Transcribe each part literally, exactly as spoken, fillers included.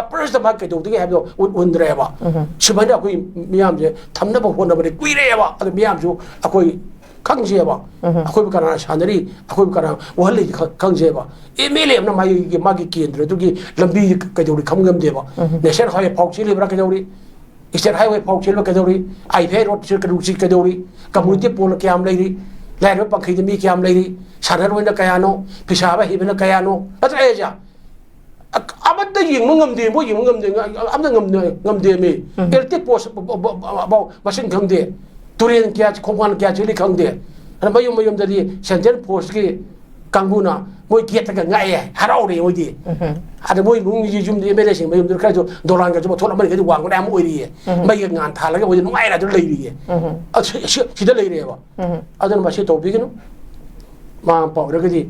ꯄꯔꯄꯁꯇ ꯃꯥ ꯀꯩꯗꯧꯗꯒꯦ ꯍꯥꯏꯕꯗꯣ ꯎꯠ- ꯎꯍꯟꯗ꯭ꯔꯦꯕ꯫ ꯁꯨꯃꯥꯏꯅ ꯑꯩꯈꯣꯏ ꯃꯤꯌꯥꯝꯁꯦ ꯊꯝꯅꯕ ꯍꯣꯠꯅꯕꯗꯤ ꯀꯨꯏꯔꯦꯕ꯫ ꯑꯗꯣ ꯃꯤꯌꯥꯝꯁꯨ ꯑꯩꯈꯣꯏ ꯈꯪꯖꯩꯕ꯫ ꯑꯩꯈꯣꯏꯕꯨ ꯀꯅꯥꯅ ꯁꯥꯟꯅꯔꯤ, ꯑꯩꯈꯣꯏꯕꯨ ꯀꯅꯥ ꯋꯥꯍꯜꯂꯤꯁꯤ ꯈ- ꯈꯪꯖꯩꯕ꯫ ꯑꯦꯝ ꯑꯦꯜ ꯑꯦ ꯑꯃꯅ ꯃꯥꯒꯤ ꯃꯥꯒꯤ ꯀꯦꯟꯗ꯭ꯔꯗꯨꯒꯤ ꯂꯝꯕꯤ ꯀꯩꯗꯧꯔꯤ ꯈꯪ ꯉꯝꯗꯦꯕ꯫ ꯅꯦꯁꯅꯦꯜ ꯍꯥꯏꯋꯦ ꯐꯥꯎ ꯆꯦꯜꯂꯤꯕ꯭ꯔꯥ ꯀꯩꯗꯧꯔꯤ? ꯏꯁꯇꯦꯠ ꯍꯥꯏꯋꯦ ꯐꯥꯎ ꯆꯦꯜꯂꯤꯕ꯭ꯔꯥ ꯀꯩꯗꯧꯔꯤ? ꯑꯥꯏ ꯐꯤ ꯑꯥꯏ ꯔꯣꯗ ꯀꯩꯗꯧꯔꯤ? ꯀꯝꯃ꯭ꯌꯨꯅꯤꯇꯤ ꯄꯣꯜ ꯀꯌꯥꯝ ꯂꯩꯔꯤ? ꯂꯥꯏꯔꯕ ꯄꯥꯡꯈꯩꯗ ꯃꯤ ꯀꯌꯥꯝ ꯂꯩꯔꯤ? ꯁꯥꯟꯅꯔꯣꯏꯅ ꯀꯌꯥꯅꯣ? ꯐꯤꯁꯥꯕ ꯍꯩꯕꯅ ꯀꯌꯥꯅꯣ? ꯅꯠꯇ꯭ꯔ ꯑꯩꯁꯦ ꯑꯃꯠꯇ ꯌꯦꯡꯕ ꯉꯝꯗꯦ, ꯃꯣꯏ ꯌꯦꯡꯕ ꯉꯝꯗꯦ, ꯑꯃꯠꯇ ꯉꯝꯗꯦ, ꯉꯝꯗꯦꯃꯤ꯫ ꯎꯝ꯫ ꯏꯂꯦꯛꯇ꯭ꯔꯤꯛ ꯄꯣꯁ ꯐꯥꯎ ꯃꯁꯤꯡ ꯈꯪꯗꯦ, ꯇꯨꯔꯦꯟ ꯀꯌꯥ, ꯈꯣꯡꯕꯥꯟ ꯀꯌꯥ ꯆꯦꯜꯂꯤ ꯈꯪꯗꯦ꯫ ꯑꯗ ꯃꯌꯨꯝ ꯃꯌꯨꯝꯗꯗꯤ ꯁꯦꯟꯇ꯭ꯔꯦꯜ ꯐꯣꯔꯁꯀꯤ ꯀꯥꯡꯕꯨꯅ ꯃꯣꯏ ꯒꯦꯠꯇꯒ ꯉꯥꯛꯑꯦ, ꯍꯔꯥꯎꯔꯦ ꯃꯣꯏꯗꯤ꯫ ꯎꯝ꯫ ꯑꯗ ꯃꯣꯏ ꯏꯃꯨꯡꯒꯤ ꯌꯨꯝꯗꯤ ꯑꯦꯝ ꯑꯦꯜ ꯑꯦꯁꯤꯡ ꯃꯌꯨꯝꯗꯨ ꯈꯔꯁꯨ ꯗꯣꯂꯥꯟꯒꯁꯨ ꯃꯊꯣꯟ ꯑꯃꯅꯤꯒꯗꯤ ꯋꯥꯡꯕ ꯃꯌꯥꯝ ꯑꯣꯏꯔꯤꯌꯦ꯫ ꯎꯝ꯫ ꯃꯩꯒ ꯉꯥꯟ ꯊꯥꯜꯂꯒ ꯃꯣꯏꯗꯤ ꯅꯨꯡꯉꯥꯏꯅ ꯑꯗꯨꯝ ꯂꯩꯔꯤꯌꯦ꯫ ꯎꯝ꯫ ꯑ, ꯁꯤ-, ꯁꯤ-, ꯁꯤꯗ ꯂꯩꯔꯦꯕ꯫ ꯎꯝ꯫ ꯑꯗꯨꯅ ꯃꯁꯤ ꯇꯧꯕꯤꯒꯅꯨ꯫ ꯃꯃꯥ ꯃꯄꯥ ꯑꯣꯏꯔꯒꯗꯤ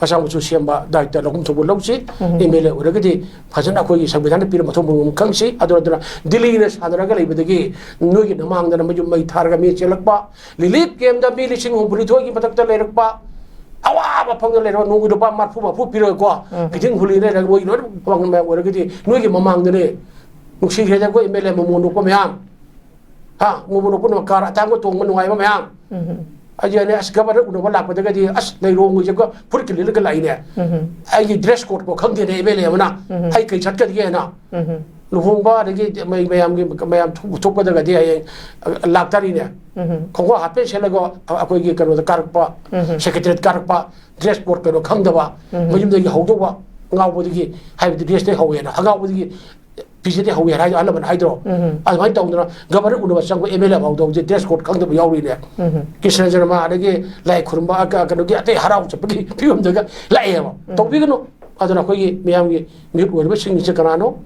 ꯃꯆꯥ ꯃꯁꯨ ꯁꯦꯝꯕ ꯗꯥꯏꯇ ꯂꯧꯐꯝ ꯊꯣꯛꯄ ꯂꯧꯁꯤ꯫ ꯎꯝ꯫ ꯑꯦꯝ ꯑꯦꯜ ꯑꯦ ꯑꯣꯏꯔꯒꯗꯤ ꯐꯖꯅ ꯑꯩꯈꯣꯏꯒꯤ ꯁꯪꯕꯤꯙꯥꯟꯗ ꯄꯤꯔꯤꯕ ꯃꯊꯧ ꯃꯉꯝ ꯈꯪꯁꯤ꯫ ꯑꯗꯨ ꯅꯠꯇꯅ ꯗꯤꯜꯂꯤꯅ ꯁꯥꯟꯅꯔꯒ ꯂꯩꯕꯗꯒꯤ ꯅꯣꯏꯒꯤ ꯅꯃꯥꯡꯗꯅ ꯃꯌꯨꯝ ꯃꯩ ꯊꯥꯔꯒ ꯃꯤ ꯆꯦꯜꯂꯛꯄ, ꯔꯤꯂꯤꯐ ꯀꯦꯝꯗ ꯃꯤ ꯂꯤꯁꯤꯡ ꯍꯨꯝꯐꯨꯅꯤꯊꯣꯏꯒꯤ ꯃꯊꯛꯇ ꯂꯩꯔꯛꯄ, ꯑꯋꯥꯕ ꯃꯐꯝꯗ ꯂꯩꯔꯕ ꯅꯣꯡꯃꯒꯤ ꯂꯨꯄꯥ ꯃꯔꯐꯨ ꯃꯔꯐꯨ ꯄꯤꯔꯒꯀꯣ, ꯎꯝ꯫ ꯀꯩꯊꯦꯜ ꯈꯨꯜꯂꯤ ꯂꯩꯔꯒ ꯃꯣꯏꯒꯤ ꯂꯣꯏꯅ ꯃꯃꯥꯡꯗ ꯃꯌꯥꯝ ꯑꯣꯏꯔꯒꯗꯤ ꯅꯣꯏꯒꯤ ꯃꯃꯥꯡꯗꯅꯦ ꯅꯨꯡꯁꯤꯈ꯭ꯔꯦꯗ ꯑꯩꯈꯣꯏ ꯑꯦꯝ ꯑꯦꯜ ꯑꯦ ꯃꯣꯃꯣꯟ ꯅꯣꯛꯄ ꯃꯌꯥꯝ꯫ ꯍꯥ? ꯃꯣꯃꯣꯟ ꯅꯣꯛꯄ ꯀꯥꯔ ꯑꯇꯥꯡꯕ ꯇꯣꯡꯕ ꯅꯨꯡꯉꯥꯏꯕ ꯃꯌꯥꯝ꯫ ꯎꯝ꯫ ꯑꯩꯁꯦ ꯑꯁ ꯒꯕꯔꯅꯔ ꯎꯅꯕ ꯂꯥꯛꯄꯗꯒꯗꯤ ꯑꯁ ꯂꯩꯔꯣꯡ ꯍꯧꯖꯤꯛꯀ ꯐꯨꯔꯤꯠꯀ ꯂꯤꯠꯂꯒ ꯂꯥꯛꯏꯅꯦ꯫ ꯎꯝ꯫ ꯑꯩꯒꯤ ꯗ꯭ꯔꯦꯁ ꯀꯣꯗ ꯐꯥꯎ ꯈꯪꯗꯦꯅꯦ ꯑꯦꯝ ꯑꯦꯜ ꯑꯦ ꯑꯃꯅ꯫ ꯎꯝ꯫ ꯑꯩ ꯀꯩ ꯆꯠꯀꯗꯒꯦꯅ꯫ ꯎꯝ꯫ ꯂꯨꯍꯣꯡꯕ ꯑꯗꯒꯤ ꯃꯩ-, ꯃꯌꯥꯝꯒꯤ ꯃꯌꯥꯝ ꯊꯣꯛ-, ꯊꯣꯛꯀꯗꯒꯗꯤ ꯍꯌꯦꯡ, ꯑ, ꯂꯥꯛꯇꯥꯔꯤꯅꯦ꯫ ꯎꯝ꯫ ꯈꯣꯡꯒ꯭ꯔꯥꯎ ꯍꯥꯞꯄꯦꯟ ꯁꯦꯠꯂꯒ ꯑ-, ꯑꯩꯈꯣꯏꯒꯤ ꯀꯩꯅꯣꯗ ꯀꯥꯔꯛꯄ, ꯎꯝ꯫ ꯁꯦꯀ꯭ꯔꯦꯇꯔꯤꯌꯦꯠ ꯀꯥꯔꯛꯄ, ꯗ꯭ꯔꯦꯁ ꯀꯣꯗ ꯀꯩꯅꯣ ꯈꯪꯗꯕ, ꯎꯝ꯫ ꯃꯌꯨꯝꯗꯒꯤ ꯍꯧꯗꯧꯕ, ꯑꯉꯥꯎꯕꯗꯒꯤ ꯍꯥꯏꯕꯗꯤ ꯗ꯭ꯔꯦꯁꯇꯒꯤ ꯍꯧꯋꯦꯅ, ꯑꯉꯥꯎꯕꯗꯒꯤ ꯐꯤꯖꯦꯠꯇꯩ ꯍꯧꯋꯦ ꯍꯥꯏꯗꯣ ꯑꯍꯜ ꯂꯃꯟ ꯍꯥꯏꯗ꯭ꯔꯣ? ꯎꯝ꯫ ꯑꯗꯨꯃꯥꯏꯅ ꯇꯧꯗꯅ ꯒꯕꯔꯅꯔ ꯎꯅꯕ ꯆꯪꯕ ꯑꯦꯝ ꯑꯦꯜ ꯑꯦ ꯐꯥꯎꯗ ꯍꯧꯖꯤꯛ ꯗ꯭ꯔꯦꯁ ꯀꯣꯗ ꯈꯪꯗꯕ ꯌꯥꯎꯔꯤꯅꯦ꯫ ꯎꯝ꯫ ꯀ꯭ꯔꯤꯁꯅ ꯖꯔꯃ ꯑꯗꯒꯤ ꯂꯥꯏ ꯈꯨꯔꯨꯝꯕ, ꯑ, ꯀ-, ꯀꯩꯅꯣꯒꯤ ꯑꯇꯩ ꯍꯔꯥꯎ ꯆꯠꯄꯒꯤ ꯐꯤꯕꯝꯗꯒ ꯂꯥꯛꯑꯦꯕ꯫ ꯎꯝ꯫ ꯇꯧꯕꯤꯒꯅꯨ꯫ ꯑꯗꯨꯅ ꯑꯩꯈꯣꯏꯒꯤ ꯃꯤꯌꯥꯝꯒꯤ ꯃꯤꯍꯨꯠ ꯑꯣꯏꯔꯤꯕꯁꯤꯡꯁꯦ ꯀꯅꯥꯅꯣ?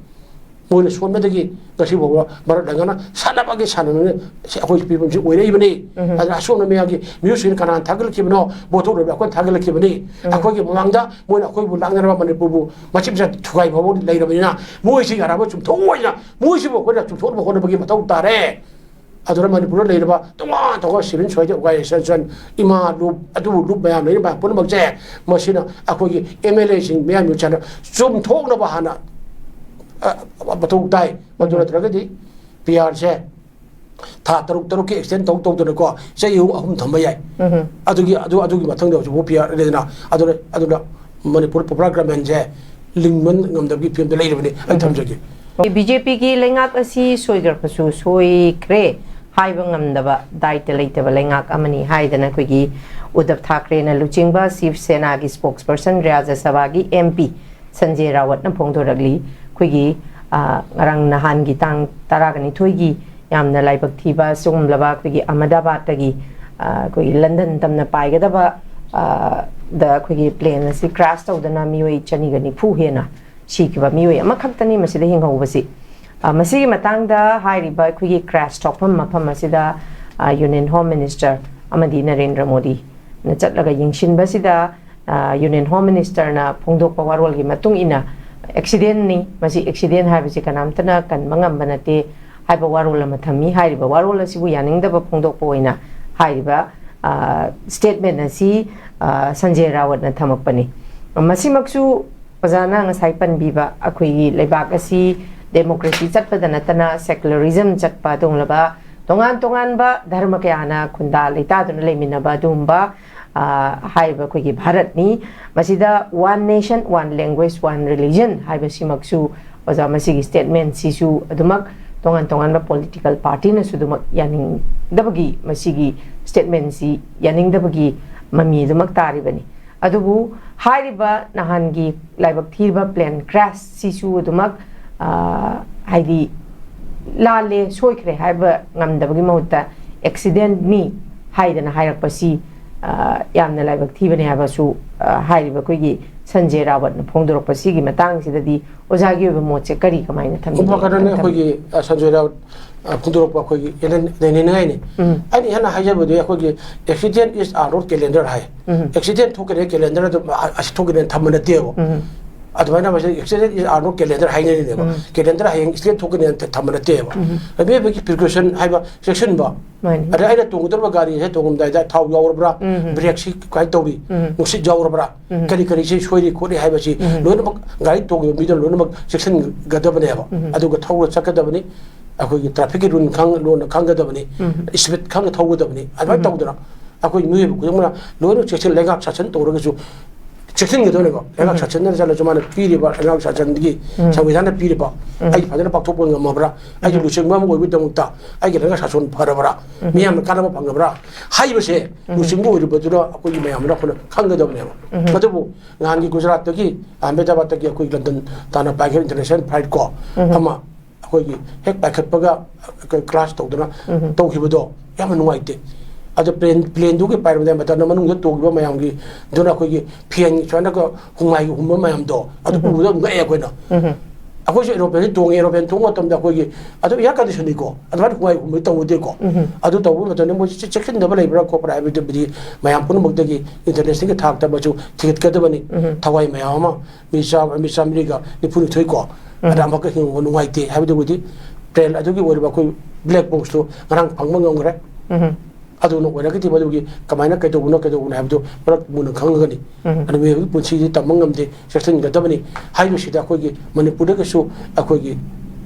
ꯃꯣꯏꯅ ꯁꯣꯟꯕꯗꯒꯤ ꯉꯁꯤ ꯐꯥꯎꯕ ꯚꯥꯔꯠ ꯂꯩꯉꯥꯛꯅ ꯁꯥꯟꯅꯕꯒꯤ ꯁꯥꯟꯅꯕꯅ ꯁꯤ ꯑꯩꯈꯣꯏꯒꯤ ꯐꯤꯕꯝꯁꯤ ꯑꯣꯏꯔꯛꯏꯕꯅꯤ꯫ ꯎꯝ꯫ ꯑꯗꯨꯅ ꯑꯁꯣꯝꯅ ꯃꯤꯌꯥꯝꯒꯤ ꯃꯤꯍꯨꯠꯁꯤꯡꯅ ꯀꯅꯥꯅ ꯊꯥꯒꯠꯂꯛꯈꯤꯕꯅꯣ? ꯄꯣꯠꯊꯣꯛ ꯂꯩꯕ ꯑꯩꯈꯣꯏꯅ ꯊꯥꯒꯠꯂꯛꯈꯤꯕꯅꯤ꯫ ꯎꯝ꯫ ꯑꯩꯈꯣꯏꯒꯤ ꯃꯃꯥꯡꯗ ꯃꯣꯏꯅ ꯑꯩꯈꯣꯏꯕꯨ ꯂꯥꯛꯅꯔꯕ ꯃꯅꯤꯄꯨꯔꯕꯨ ꯃꯆꯤꯠ ꯃꯆꯥ ꯊꯨꯒꯥꯏ ꯐꯥꯎꯕ ꯂꯩꯔꯕꯅꯤꯅ ꯃꯣꯏꯁꯤ ꯌꯥꯔꯕ ꯆꯨꯝꯊꯣꯛꯑꯣꯏꯅ ꯃꯣꯏꯁꯤꯕꯨ ꯑꯩꯈꯣꯏꯅ ꯆꯨꯝꯊꯣꯛꯅꯕ ꯍꯣꯠꯅꯕꯒꯤ ꯃꯊꯧ ꯇꯥꯔꯦ꯫ ꯑꯗꯨꯅ ꯃꯅꯤꯄꯨꯔꯗ ꯂꯩꯔꯤꯕ ꯇꯣꯉꯥꯟ ꯇꯣꯉꯥꯟ civil society organization, ꯏꯃꯥ ꯂꯨꯞ, ꯑꯗꯨ ꯂꯨꯞ ꯃꯌꯥꯝ ꯂꯩꯔꯤꯕ ꯃꯌꯥꯝ ꯄꯨꯝꯅꯃꯛꯁꯦ ꯃꯁꯤꯅ ꯑꯩꯈꯣꯏꯒꯤ ꯑꯦꯝ ꯑꯦꯜ ꯑꯦꯁꯤꯡ ꯃꯌꯥꯝ ꯆꯥꯅ ꯆꯨꯝꯊꯣꯛꯅꯕ ꯍꯥꯟꯅ ꯑ, ꯃꯊꯧ ꯇꯥꯏ꯫ ꯃꯗꯨ ꯎꯝ꯫ ꯅꯠꯇ꯭ꯔꯒꯗꯤ ꯄꯤ ꯑꯥꯔꯁꯦ ꯊꯥ ꯇꯔꯨꯛ ꯇꯔꯨꯛꯀꯤ ꯑꯦꯛꯁꯇꯦꯟ ꯇꯧ ꯇꯧꯗꯅꯀꯣ, ꯆꯍꯤ ꯑꯍꯨꯝ, ꯑꯍꯨꯝ ꯊꯝꯕ ꯌꯥꯏ꯫ ꯎꯝ꯫ ꯑꯗꯨꯒꯤ, ꯑꯗꯨ, ꯑꯗꯨꯒꯤ ꯃꯊꯪꯗ ꯍꯧꯖꯤꯛꯐꯥꯎ ꯄꯤ ꯑꯥꯔ ꯂꯩꯗꯅ, ꯑꯗꯨꯅ, ꯑꯗꯨꯅ ꯃꯅꯤꯄꯨꯔ ꯄꯣꯄꯨꯂꯔ ꯒꯚꯔꯟꯃꯦꯟꯁꯦ ꯂꯤꯡꯕ ꯉꯝꯗꯕꯒꯤ ꯐꯤꯕꯝꯗ ꯂꯩꯔꯤꯕꯅꯤ꯫ ꯑꯩ ꯎꯝ꯫ ꯊꯝꯖꯒꯦ꯫ ꯕꯤ ꯖꯦ ꯄꯤꯒꯤ ꯂꯩꯉꯥꯛ ꯑꯁꯤ ꯁꯣꯏꯈ꯭ꯔꯕꯁꯨ ꯁꯣꯏꯈ꯭ꯔꯦ ꯍꯥꯏꯕ ꯉꯝꯗꯕ, ꯗꯥꯏꯇ ꯂꯩꯇꯕ ꯂꯩꯉꯥꯛ ꯑꯃꯅꯤ ꯍꯥꯏꯗꯅ ꯑꯩꯈꯣꯏꯒꯤ ꯎꯗꯕ ꯊꯥꯀ꯭ꯔꯦꯅ ꯂꯨꯆꯤꯡꯕ ꯁꯤꯕ ꯁꯦꯅꯥꯒꯤ ꯁ꯭ꯄꯣꯛꯁ ꯄꯔꯁꯟ ꯔꯥꯖ꯭ꯌ ꯁꯚꯥꯒꯤ ꯑꯦꯝ ꯄꯤ ꯁꯟꯖꯦ ꯔꯥꯋꯠꯅ ꯐꯣꯡꯗꯣꯔꯛꯂꯤ꯫ ꯑꯩꯈꯣꯏꯒꯤ, ꯑ, ꯉꯔꯥꯡ ꯅꯍꯥꯟꯒꯤ ꯇꯥꯡ ꯇꯔꯥꯒ ꯅꯤꯊꯣꯏꯒꯤ ꯌꯥꯝꯅ ꯂꯥꯏꯕꯛ ꯊꯤꯕ ꯁꯤꯒꯨꯝꯂꯕ ꯑꯩꯈꯣꯏꯒꯤ ꯑꯍꯃꯗꯥꯕꯥꯗꯇꯒꯤ, ꯑ, ꯑꯩꯈꯣꯏꯒꯤ ꯂꯟꯗꯟ ꯇꯝꯅ ꯄꯥꯏꯒꯗꯕ, ꯑ, ꯗ ꯑꯩꯈꯣꯏꯒꯤ ꯄ꯭ꯂꯦꯟ ꯑꯁꯤ ꯀ꯭ꯔꯥꯁ ꯇꯧꯗꯅ ꯃꯤꯑꯣꯏ ꯆꯅꯤꯒ ꯅꯤꯐꯨ ꯍꯦꯟꯅ ꯁꯤꯈꯤꯕ ꯃꯤꯑꯣꯏ ꯑꯃꯈꯛꯇꯅꯤ ꯃꯁꯤꯗ ꯍꯤꯡꯍꯧꯕꯁꯤ꯫ ꯑ, ꯃꯁꯤꯒꯤ ꯃꯇꯥꯡꯗ ꯍꯥꯏꯔꯤꯕ ꯑꯩꯈꯣꯏꯒꯤ ꯀ꯭ꯔꯥꯁ ꯊꯣꯛꯐꯝ ꯃꯐꯝ ꯑꯁꯤꯗ, ꯑ, ꯌꯨꯅꯤꯌꯟ ꯍꯣꯝ ꯃꯤꯅꯤꯁꯇꯔ ꯑꯃꯗꯤ ꯅꯔꯦꯟꯗ꯭ꯔ ꯃꯣꯗꯤꯅ ꯆꯠꯂꯒ ꯌꯦꯡꯁꯤꯟꯕꯁꯤꯗ, ꯑ, ꯌꯨꯅꯤꯌꯟ ꯍꯣꯝ ꯃꯤꯅꯤꯁꯇꯔꯅ ꯐꯣꯡꯗꯣꯛꯄ ꯋꯥꯔꯣꯜꯒꯤ ꯃꯇꯨꯡ ꯏꯟꯅ ꯑꯦꯛꯁꯤꯗꯦꯟꯅꯤ, ꯃꯁꯤ ꯑꯦꯛꯁꯤꯗꯦꯟ ꯍꯥꯏꯕꯁꯤ ꯀꯅꯥꯝꯇꯅ ꯀꯟꯕ ꯉꯝꯕ ꯅꯠꯇꯦ ꯍꯥꯏꯕ ꯋꯥꯔꯣꯜ ꯑꯃ ꯊꯝꯃꯤ꯫ ꯍꯥꯏꯔꯤꯕ ꯋꯥꯔꯣꯜ ꯑꯁꯤꯕꯨ ꯌꯥꯅꯤꯡꯗꯕ ꯐꯣꯡꯗꯣꯛꯄ ꯑꯣꯏꯅ ꯍꯥꯏꯔꯤꯕ, ꯑ, ꯁ꯭ꯇꯦꯠꯃꯦꯟ ꯑꯁꯤ, ꯑ, ꯁꯟꯖꯦ ꯔꯥꯋꯠꯅ ꯊꯝꯃꯛꯄꯅꯤ꯫ ꯃꯁꯤꯃꯛꯁꯨ ꯑꯣꯖꯥꯅ ꯉꯁꯥꯏ ꯄꯟꯕꯤꯕ ꯑꯩꯈꯣꯏꯒꯤ ꯂꯩꯕꯥꯛ ꯑꯁꯤ ꯗꯦꯃꯣꯀ꯭ꯔꯦꯁꯤ ꯆꯠꯄꯗ ꯅꯠꯇꯅ ꯁꯦꯀꯨꯂꯔꯤꯖꯝ ꯆꯠꯄ ꯑꯗꯨꯒꯨꯝꯂꯕ ꯇꯣꯉꯥꯟ ꯇꯣꯉꯥꯟꯕ ꯙꯔꯃ ꯀꯌꯥꯅ ꯈꯨꯟꯗꯥ ꯂꯩꯇꯥꯗꯨꯅ ꯂꯩꯃꯤꯟꯅꯕ ꯑꯗꯨꯒꯨꯝꯕ, ꯑ, ꯍꯥꯏꯔꯤꯕ ꯑꯩꯈꯣꯏꯒꯤ ꯚꯥꯔꯠꯅꯤ꯫ ꯃꯁꯤꯗ one nation, one language, one religion ꯍꯥꯏꯕꯁꯤꯃꯛꯁꯨ ꯑꯣꯖꯥ ꯃꯁꯤꯒꯤ ꯁ꯭ꯇꯦꯠꯃꯦꯟꯁꯤꯁꯨ ꯑꯗꯨꯃꯛ ꯇꯣꯉꯥꯟ ꯇꯣꯉꯥꯟꯕ ꯄꯣꯂꯤꯇꯤꯀꯦꯜ ꯄꯥꯔꯇꯤꯅꯁꯨ ꯑꯗꯨꯃꯛ ꯌꯥꯅꯤꯡꯗꯕꯒꯤ, ꯃꯁꯤꯒꯤ ꯁ꯭ꯇꯦꯠꯃꯦꯟꯁꯤ ꯌꯥꯅꯤꯡꯗꯕꯒꯤ ꯃꯃꯤ ꯑꯗꯨꯃꯛ ꯇꯥꯔꯤꯕꯅꯤ꯫ ꯑꯗꯨꯕꯨ ꯍꯥꯏꯔꯤꯕ ꯅꯍꯥꯟꯒꯤ ꯂꯥꯏꯕꯛ ꯊꯤꯔꯤꯕ ꯄ꯭ꯂꯦꯟ ꯀ꯭ꯔꯥꯁ ꯁꯤꯁꯨ ꯑꯗꯨꯃꯛ, ꯑ, ꯍꯥꯏꯗꯤ ꯂꯥꯜꯂꯦ, ꯁꯣꯏꯈ꯭ꯔꯦ ꯍꯥꯏꯕ ꯉꯝꯗꯕꯒꯤ ꯃꯍꯨꯠꯇ ꯑꯦꯛꯁꯤꯗꯦꯟꯅꯤ ꯍꯥꯏꯗꯅ ꯍꯥꯏꯔꯛꯄꯁꯤ, ꯑ, ꯌꯥꯝꯅ ꯂꯥꯏꯕꯛ ꯊꯤꯕꯅꯦ ꯍꯥꯏꯕꯁꯨ, ꯑ, ꯍꯥꯏꯔꯤꯕ ꯑꯩꯈꯣꯏꯒꯤ ꯁꯟꯖꯦ ꯔꯥꯋꯠꯅ ꯐꯣꯡꯗꯣꯔꯛꯄꯁꯤꯒꯤ ꯃꯇꯥꯡꯁꯤꯗꯗꯤ ꯑꯣꯖꯥꯒꯤ ꯑꯣꯏꯕ ꯃꯣꯠꯁꯦ ꯀꯔꯤ, ꯀꯃꯥꯏꯅ ꯊꯝꯕꯤꯒꯦ? ꯎꯄꯥ ꯀꯔꯟꯅ ꯊꯝꯕꯤ- ꯑꯩꯈꯣꯏꯒꯤ, ꯑ, ꯁꯟꯖꯦ ꯔꯥꯋꯠ, ꯑ, ꯐꯣꯡꯗꯣꯔꯛꯄ ꯑꯩꯈꯣꯏꯒꯤ ꯌꯥꯅ-, ꯌꯥꯅꯅꯤꯡꯉꯥꯏꯅꯤ꯫ ꯎꯝ꯫ ꯑꯩꯅ ꯍꯦꯟꯅ ꯍꯥꯏꯖꯕꯗꯤ ꯑꯩꯈꯣꯏꯒꯤ accident is our not calendar ꯍꯥꯏ꯫ ꯎꯝ꯫ ꯑꯦꯛꯁꯤꯗꯦꯟ ꯊꯣꯛꯀꯅꯤ ꯀꯦꯂꯦꯟꯗꯔ ꯑꯗꯨꯝ, ꯑ, ꯑꯁꯤ ꯊꯣꯛꯀꯅꯤ ꯊꯝꯕ ꯅꯠꯇꯦꯕ꯫ ꯎꯝ꯫ ꯑꯗꯨꯃꯥꯏꯅ ꯃꯁꯤ accident is are not calendar ꯍꯥꯏꯅꯔꯤꯅꯦꯕ꯫ Um. Calendar ꯍꯌꯦꯡ accident ꯊꯣꯛꯀꯅꯤ ꯊꯝꯕ ꯅꯠꯇꯦꯕ꯫ ꯎꯝ꯫ ꯃꯤꯑꯣꯏꯕꯒꯤ precaution ꯍꯥꯏꯕ ꯆꯦꯛꯁꯤꯟꯕ꯫ ꯃꯥꯅꯤ꯫ ꯑꯗ ꯑꯩꯅ ꯇꯣꯡꯒꯗꯧꯔꯤꯕ ꯒꯥꯔꯤꯁꯦ ꯇꯣꯡꯉꯝꯗꯥꯏꯗ ꯊꯥꯎ ꯌꯥꯎꯔꯕ꯭ꯔꯥ? ꯎꯝ꯫ Brake ꯁꯤ ꯀꯃꯥꯏꯅ ꯇꯧꯔꯤ? ꯎꯝ꯫ ꯅꯨꯡꯁꯤꯠ ꯌꯥꯎꯔꯕ꯭ꯔꯥ? ꯎꯝ꯫ ꯀꯔꯤ ꯀꯔꯤꯁꯤ ꯁꯣꯏꯔꯤ ꯈꯣꯠꯂꯤ ꯍꯥꯏꯕꯁꯤ ꯎꯝ꯫ ꯂꯣꯏꯅꯃꯛ ꯒꯥꯔꯤ ꯇꯣꯡꯉꯤꯕ ꯃꯤꯗꯨꯅ ꯂꯣꯏꯅꯃꯛ ꯆꯦꯛꯁꯤꯟꯒꯗꯕꯅꯦꯕ꯫ ꯎꯝ꯫ ꯑꯗꯨꯒ ꯊꯧꯔ ꯆꯠꯀꯗꯕꯅꯤ꯫ ꯑꯩꯈꯣꯏꯒꯤ traffic ꯀꯤ rule ꯈꯪ-, ꯂꯣꯟꯅ ꯈꯪꯒꯗꯕꯅꯤ꯫ ꯎꯝ꯫ Speed ꯈꯪꯅ ꯊꯧꯒꯗꯕꯅꯤ꯫ ꯑꯗꯨꯃꯥꯏꯅ ꯎꯝ꯫ ꯇꯧꯗꯅ ꯑꯩꯈꯣꯏ ꯃꯤꯑꯣꯏꯕ ꯈꯨꯗꯤꯡꯃꯛꯅ ꯂꯣꯏꯅ ꯆꯦꯛꯁꯤꯟ, ꯂꯩꯉꯥꯛ ꯁꯥꯁꯟ ꯇꯧꯔꯒꯁꯨ ꯆꯦꯛꯁꯤꯟꯒꯗꯕꯅꯦꯕ꯫ ꯂꯩꯉꯥꯛ ꯎꯝ꯫ ꯁꯥꯁꯟꯅ ꯆꯠꯂꯁꯨ ꯃꯥꯅ ꯄꯤꯔꯤꯕ ꯂꯩꯉꯥꯛ ꯁꯥꯁꯟꯒꯤ ꯎꯝ꯫ ꯁꯪꯕꯤꯙꯥꯟꯅ ꯄꯤꯔꯤꯕ ꯎꯝ꯫ ꯑꯩꯒꯤ ꯐꯖꯅ ꯄꯥꯡꯊꯣꯛꯄ ꯉꯝꯃꯕ꯭ꯔꯥ? ꯑꯩꯒꯤ ꯎꯝ꯫ ꯂꯨꯆꯤꯡꯕ ꯑꯃ ꯑꯣꯏꯕꯒꯤꯗꯃꯛꯇ ꯑꯩꯒꯤ ꯂꯩꯉꯥꯛ ꯁꯥꯁꯟ ꯐꯔꯕ꯭ꯔꯥ? ꯎꯝ꯫ ꯃꯤꯌꯥꯝꯅ ꯀꯥꯟꯅꯕ ꯐꯪꯉꯕ꯭ꯔꯥ? ꯍꯥꯏꯕꯁꯦ ꯎꯝ꯫ ꯂꯨꯆꯤꯡꯕ ꯑꯣꯏꯔꯤꯕꯗꯨꯅ ꯑꯩꯈꯣꯏꯒꯤ ꯃꯌꯥꯝꯅ ꯑꯩꯈꯣꯏꯅ ꯈꯪꯒꯗꯕꯅꯦꯕ꯫ ꯎꯝ꯫ ꯑꯗꯨꯕꯨ ꯅꯍꯥꯟꯒꯤ ꯒꯨꯖꯔꯥꯠꯇꯒꯤ ꯑꯍꯃꯦꯗꯥꯕꯥꯗꯇꯒꯤ ꯑꯩꯈꯣꯏ ꯂꯟꯗꯟ ꯇꯥꯟꯅ ꯄꯥꯏꯈꯤꯕ international flight ꯀꯣ ꯎꯝ꯫ ꯑꯃ ꯑꯩꯈꯣꯏꯒꯤ ꯍꯦꯛ ꯄꯥꯏꯈꯠꯄꯒ ꯑꯩꯈꯣꯏ crash ꯇꯧꯗꯅ ꯎꯝ꯫ ꯇꯧꯈꯤꯕꯗꯣ ꯌꯥꯝꯅ ꯅꯨꯡꯉꯥꯏꯇꯦ꯫ ꯑꯗꯣ plane, plane ꯗꯨꯒꯤ ꯄꯥꯏꯔꯝꯗꯥꯏ ꯃꯇꯝꯗ ꯃꯅꯨꯡꯗ ꯇꯣꯡꯈꯤꯕ ꯃꯌꯥꯝꯒꯤ ꯑꯗꯨꯅ ꯑꯩꯈꯣꯏꯒꯤ ꯐꯦꯟ ꯁꯨꯃꯥꯏꯅꯒ ꯍꯨꯃꯥꯏꯒ ꯍꯨꯝꯕ ꯃꯌꯥꯝꯗꯣ ꯑꯗꯨ ꯎꯝ꯫ ꯎꯕꯗ ꯑꯗꯨꯝ ꯉꯛꯑꯦ ꯑꯩꯈꯣꯏꯅ꯫ ꯎꯝ꯫ ꯑꯩꯈꯣꯏꯁꯨ aeroplane ꯁꯤ ꯇꯣꯡꯉꯦ, aeroplane ꯇꯣꯡꯕ ꯃꯇꯝꯗ ꯑꯩꯈꯣꯏꯒꯤ ꯑꯗꯨꯝ air condition ꯅꯤꯀꯣ, ꯑꯗꯨꯃꯥꯏꯅ ꯍꯨꯃꯥꯏ ꯍꯨꯝꯕꯗꯤ ꯇꯧꯗꯦꯀꯣ꯫ ꯎꯝ꯫ ꯑꯗꯨ ꯇꯧꯕ ꯃꯇꯝꯗ ꯃꯣꯏꯁꯤ ꯆꯦꯛꯁꯤꯟꯗꯕ ꯂꯩꯕ꯭ꯔꯥ ꯈꯣꯠꯄ꯭ꯔꯥ ꯍꯥꯏꯕꯗꯨꯕꯨꯗꯤ ꯃꯌꯥꯝ ꯄꯨꯝꯅꯃꯛꯇꯒꯤ international ꯒꯤ ꯊꯥꯛꯇ ꯃꯁꯨ ꯊꯤꯒꯠꯀꯗꯕꯅꯤ꯫ ꯎꯝ꯫ ꯊꯋꯥꯏ ꯃꯌꯥꯝ ꯑꯃ ꯃꯤ ꯆꯥ-, ꯃꯤ ꯆꯥꯃꯔꯤꯒ ꯅꯤꯐꯨ ꯅꯤꯊꯣꯏ ꯀꯣ, ꯎꯝ꯫ ꯑꯗ ꯑꯃꯈꯛ ꯍꯤꯡꯍꯧꯕ ꯅꯨꯡꯉꯥꯏꯇꯦ ꯍꯥꯏꯕꯗꯨꯕꯨꯗꯤ plane ꯑꯗꯨꯒꯤ ꯑꯣꯏꯔꯤꯕ ꯑꯩꯈꯣꯏ black box ꯇꯨ ꯉꯔꯥꯡ ꯐꯪꯕ ꯉꯝꯈ꯭ꯔꯦ꯫ ꯎꯝ꯫ ꯑꯗꯨꯅ ꯑꯣꯏꯔꯒꯗꯤ ꯃꯗꯨꯒꯤ ꯀꯃꯥꯏꯅ ꯀꯩꯗꯧꯕꯅꯣ ꯀꯩꯗꯧꯕꯅꯣ ꯍꯥꯏꯕꯗꯨ ꯃꯔꯛ ꯃꯨꯟꯅ ꯈꯪꯉꯒꯅꯤ꯫ ꯎꯝ꯫ ꯑꯗꯨ ꯃꯤꯑꯣꯏꯕꯒꯤ ꯄꯨꯟꯁꯤꯗꯤ ꯇꯝꯕ ꯉꯝꯗꯦ, ꯆꯦꯛꯁꯤꯟꯒꯗꯕꯅꯤ꯫ ꯍꯥꯏꯔꯤꯕꯁꯤꯗ ꯑꯩꯈꯣꯏꯒꯤ ꯃꯅꯤꯄꯨꯔꯗꯒꯤꯁꯨ ꯑꯩꯈꯣꯏꯒꯤ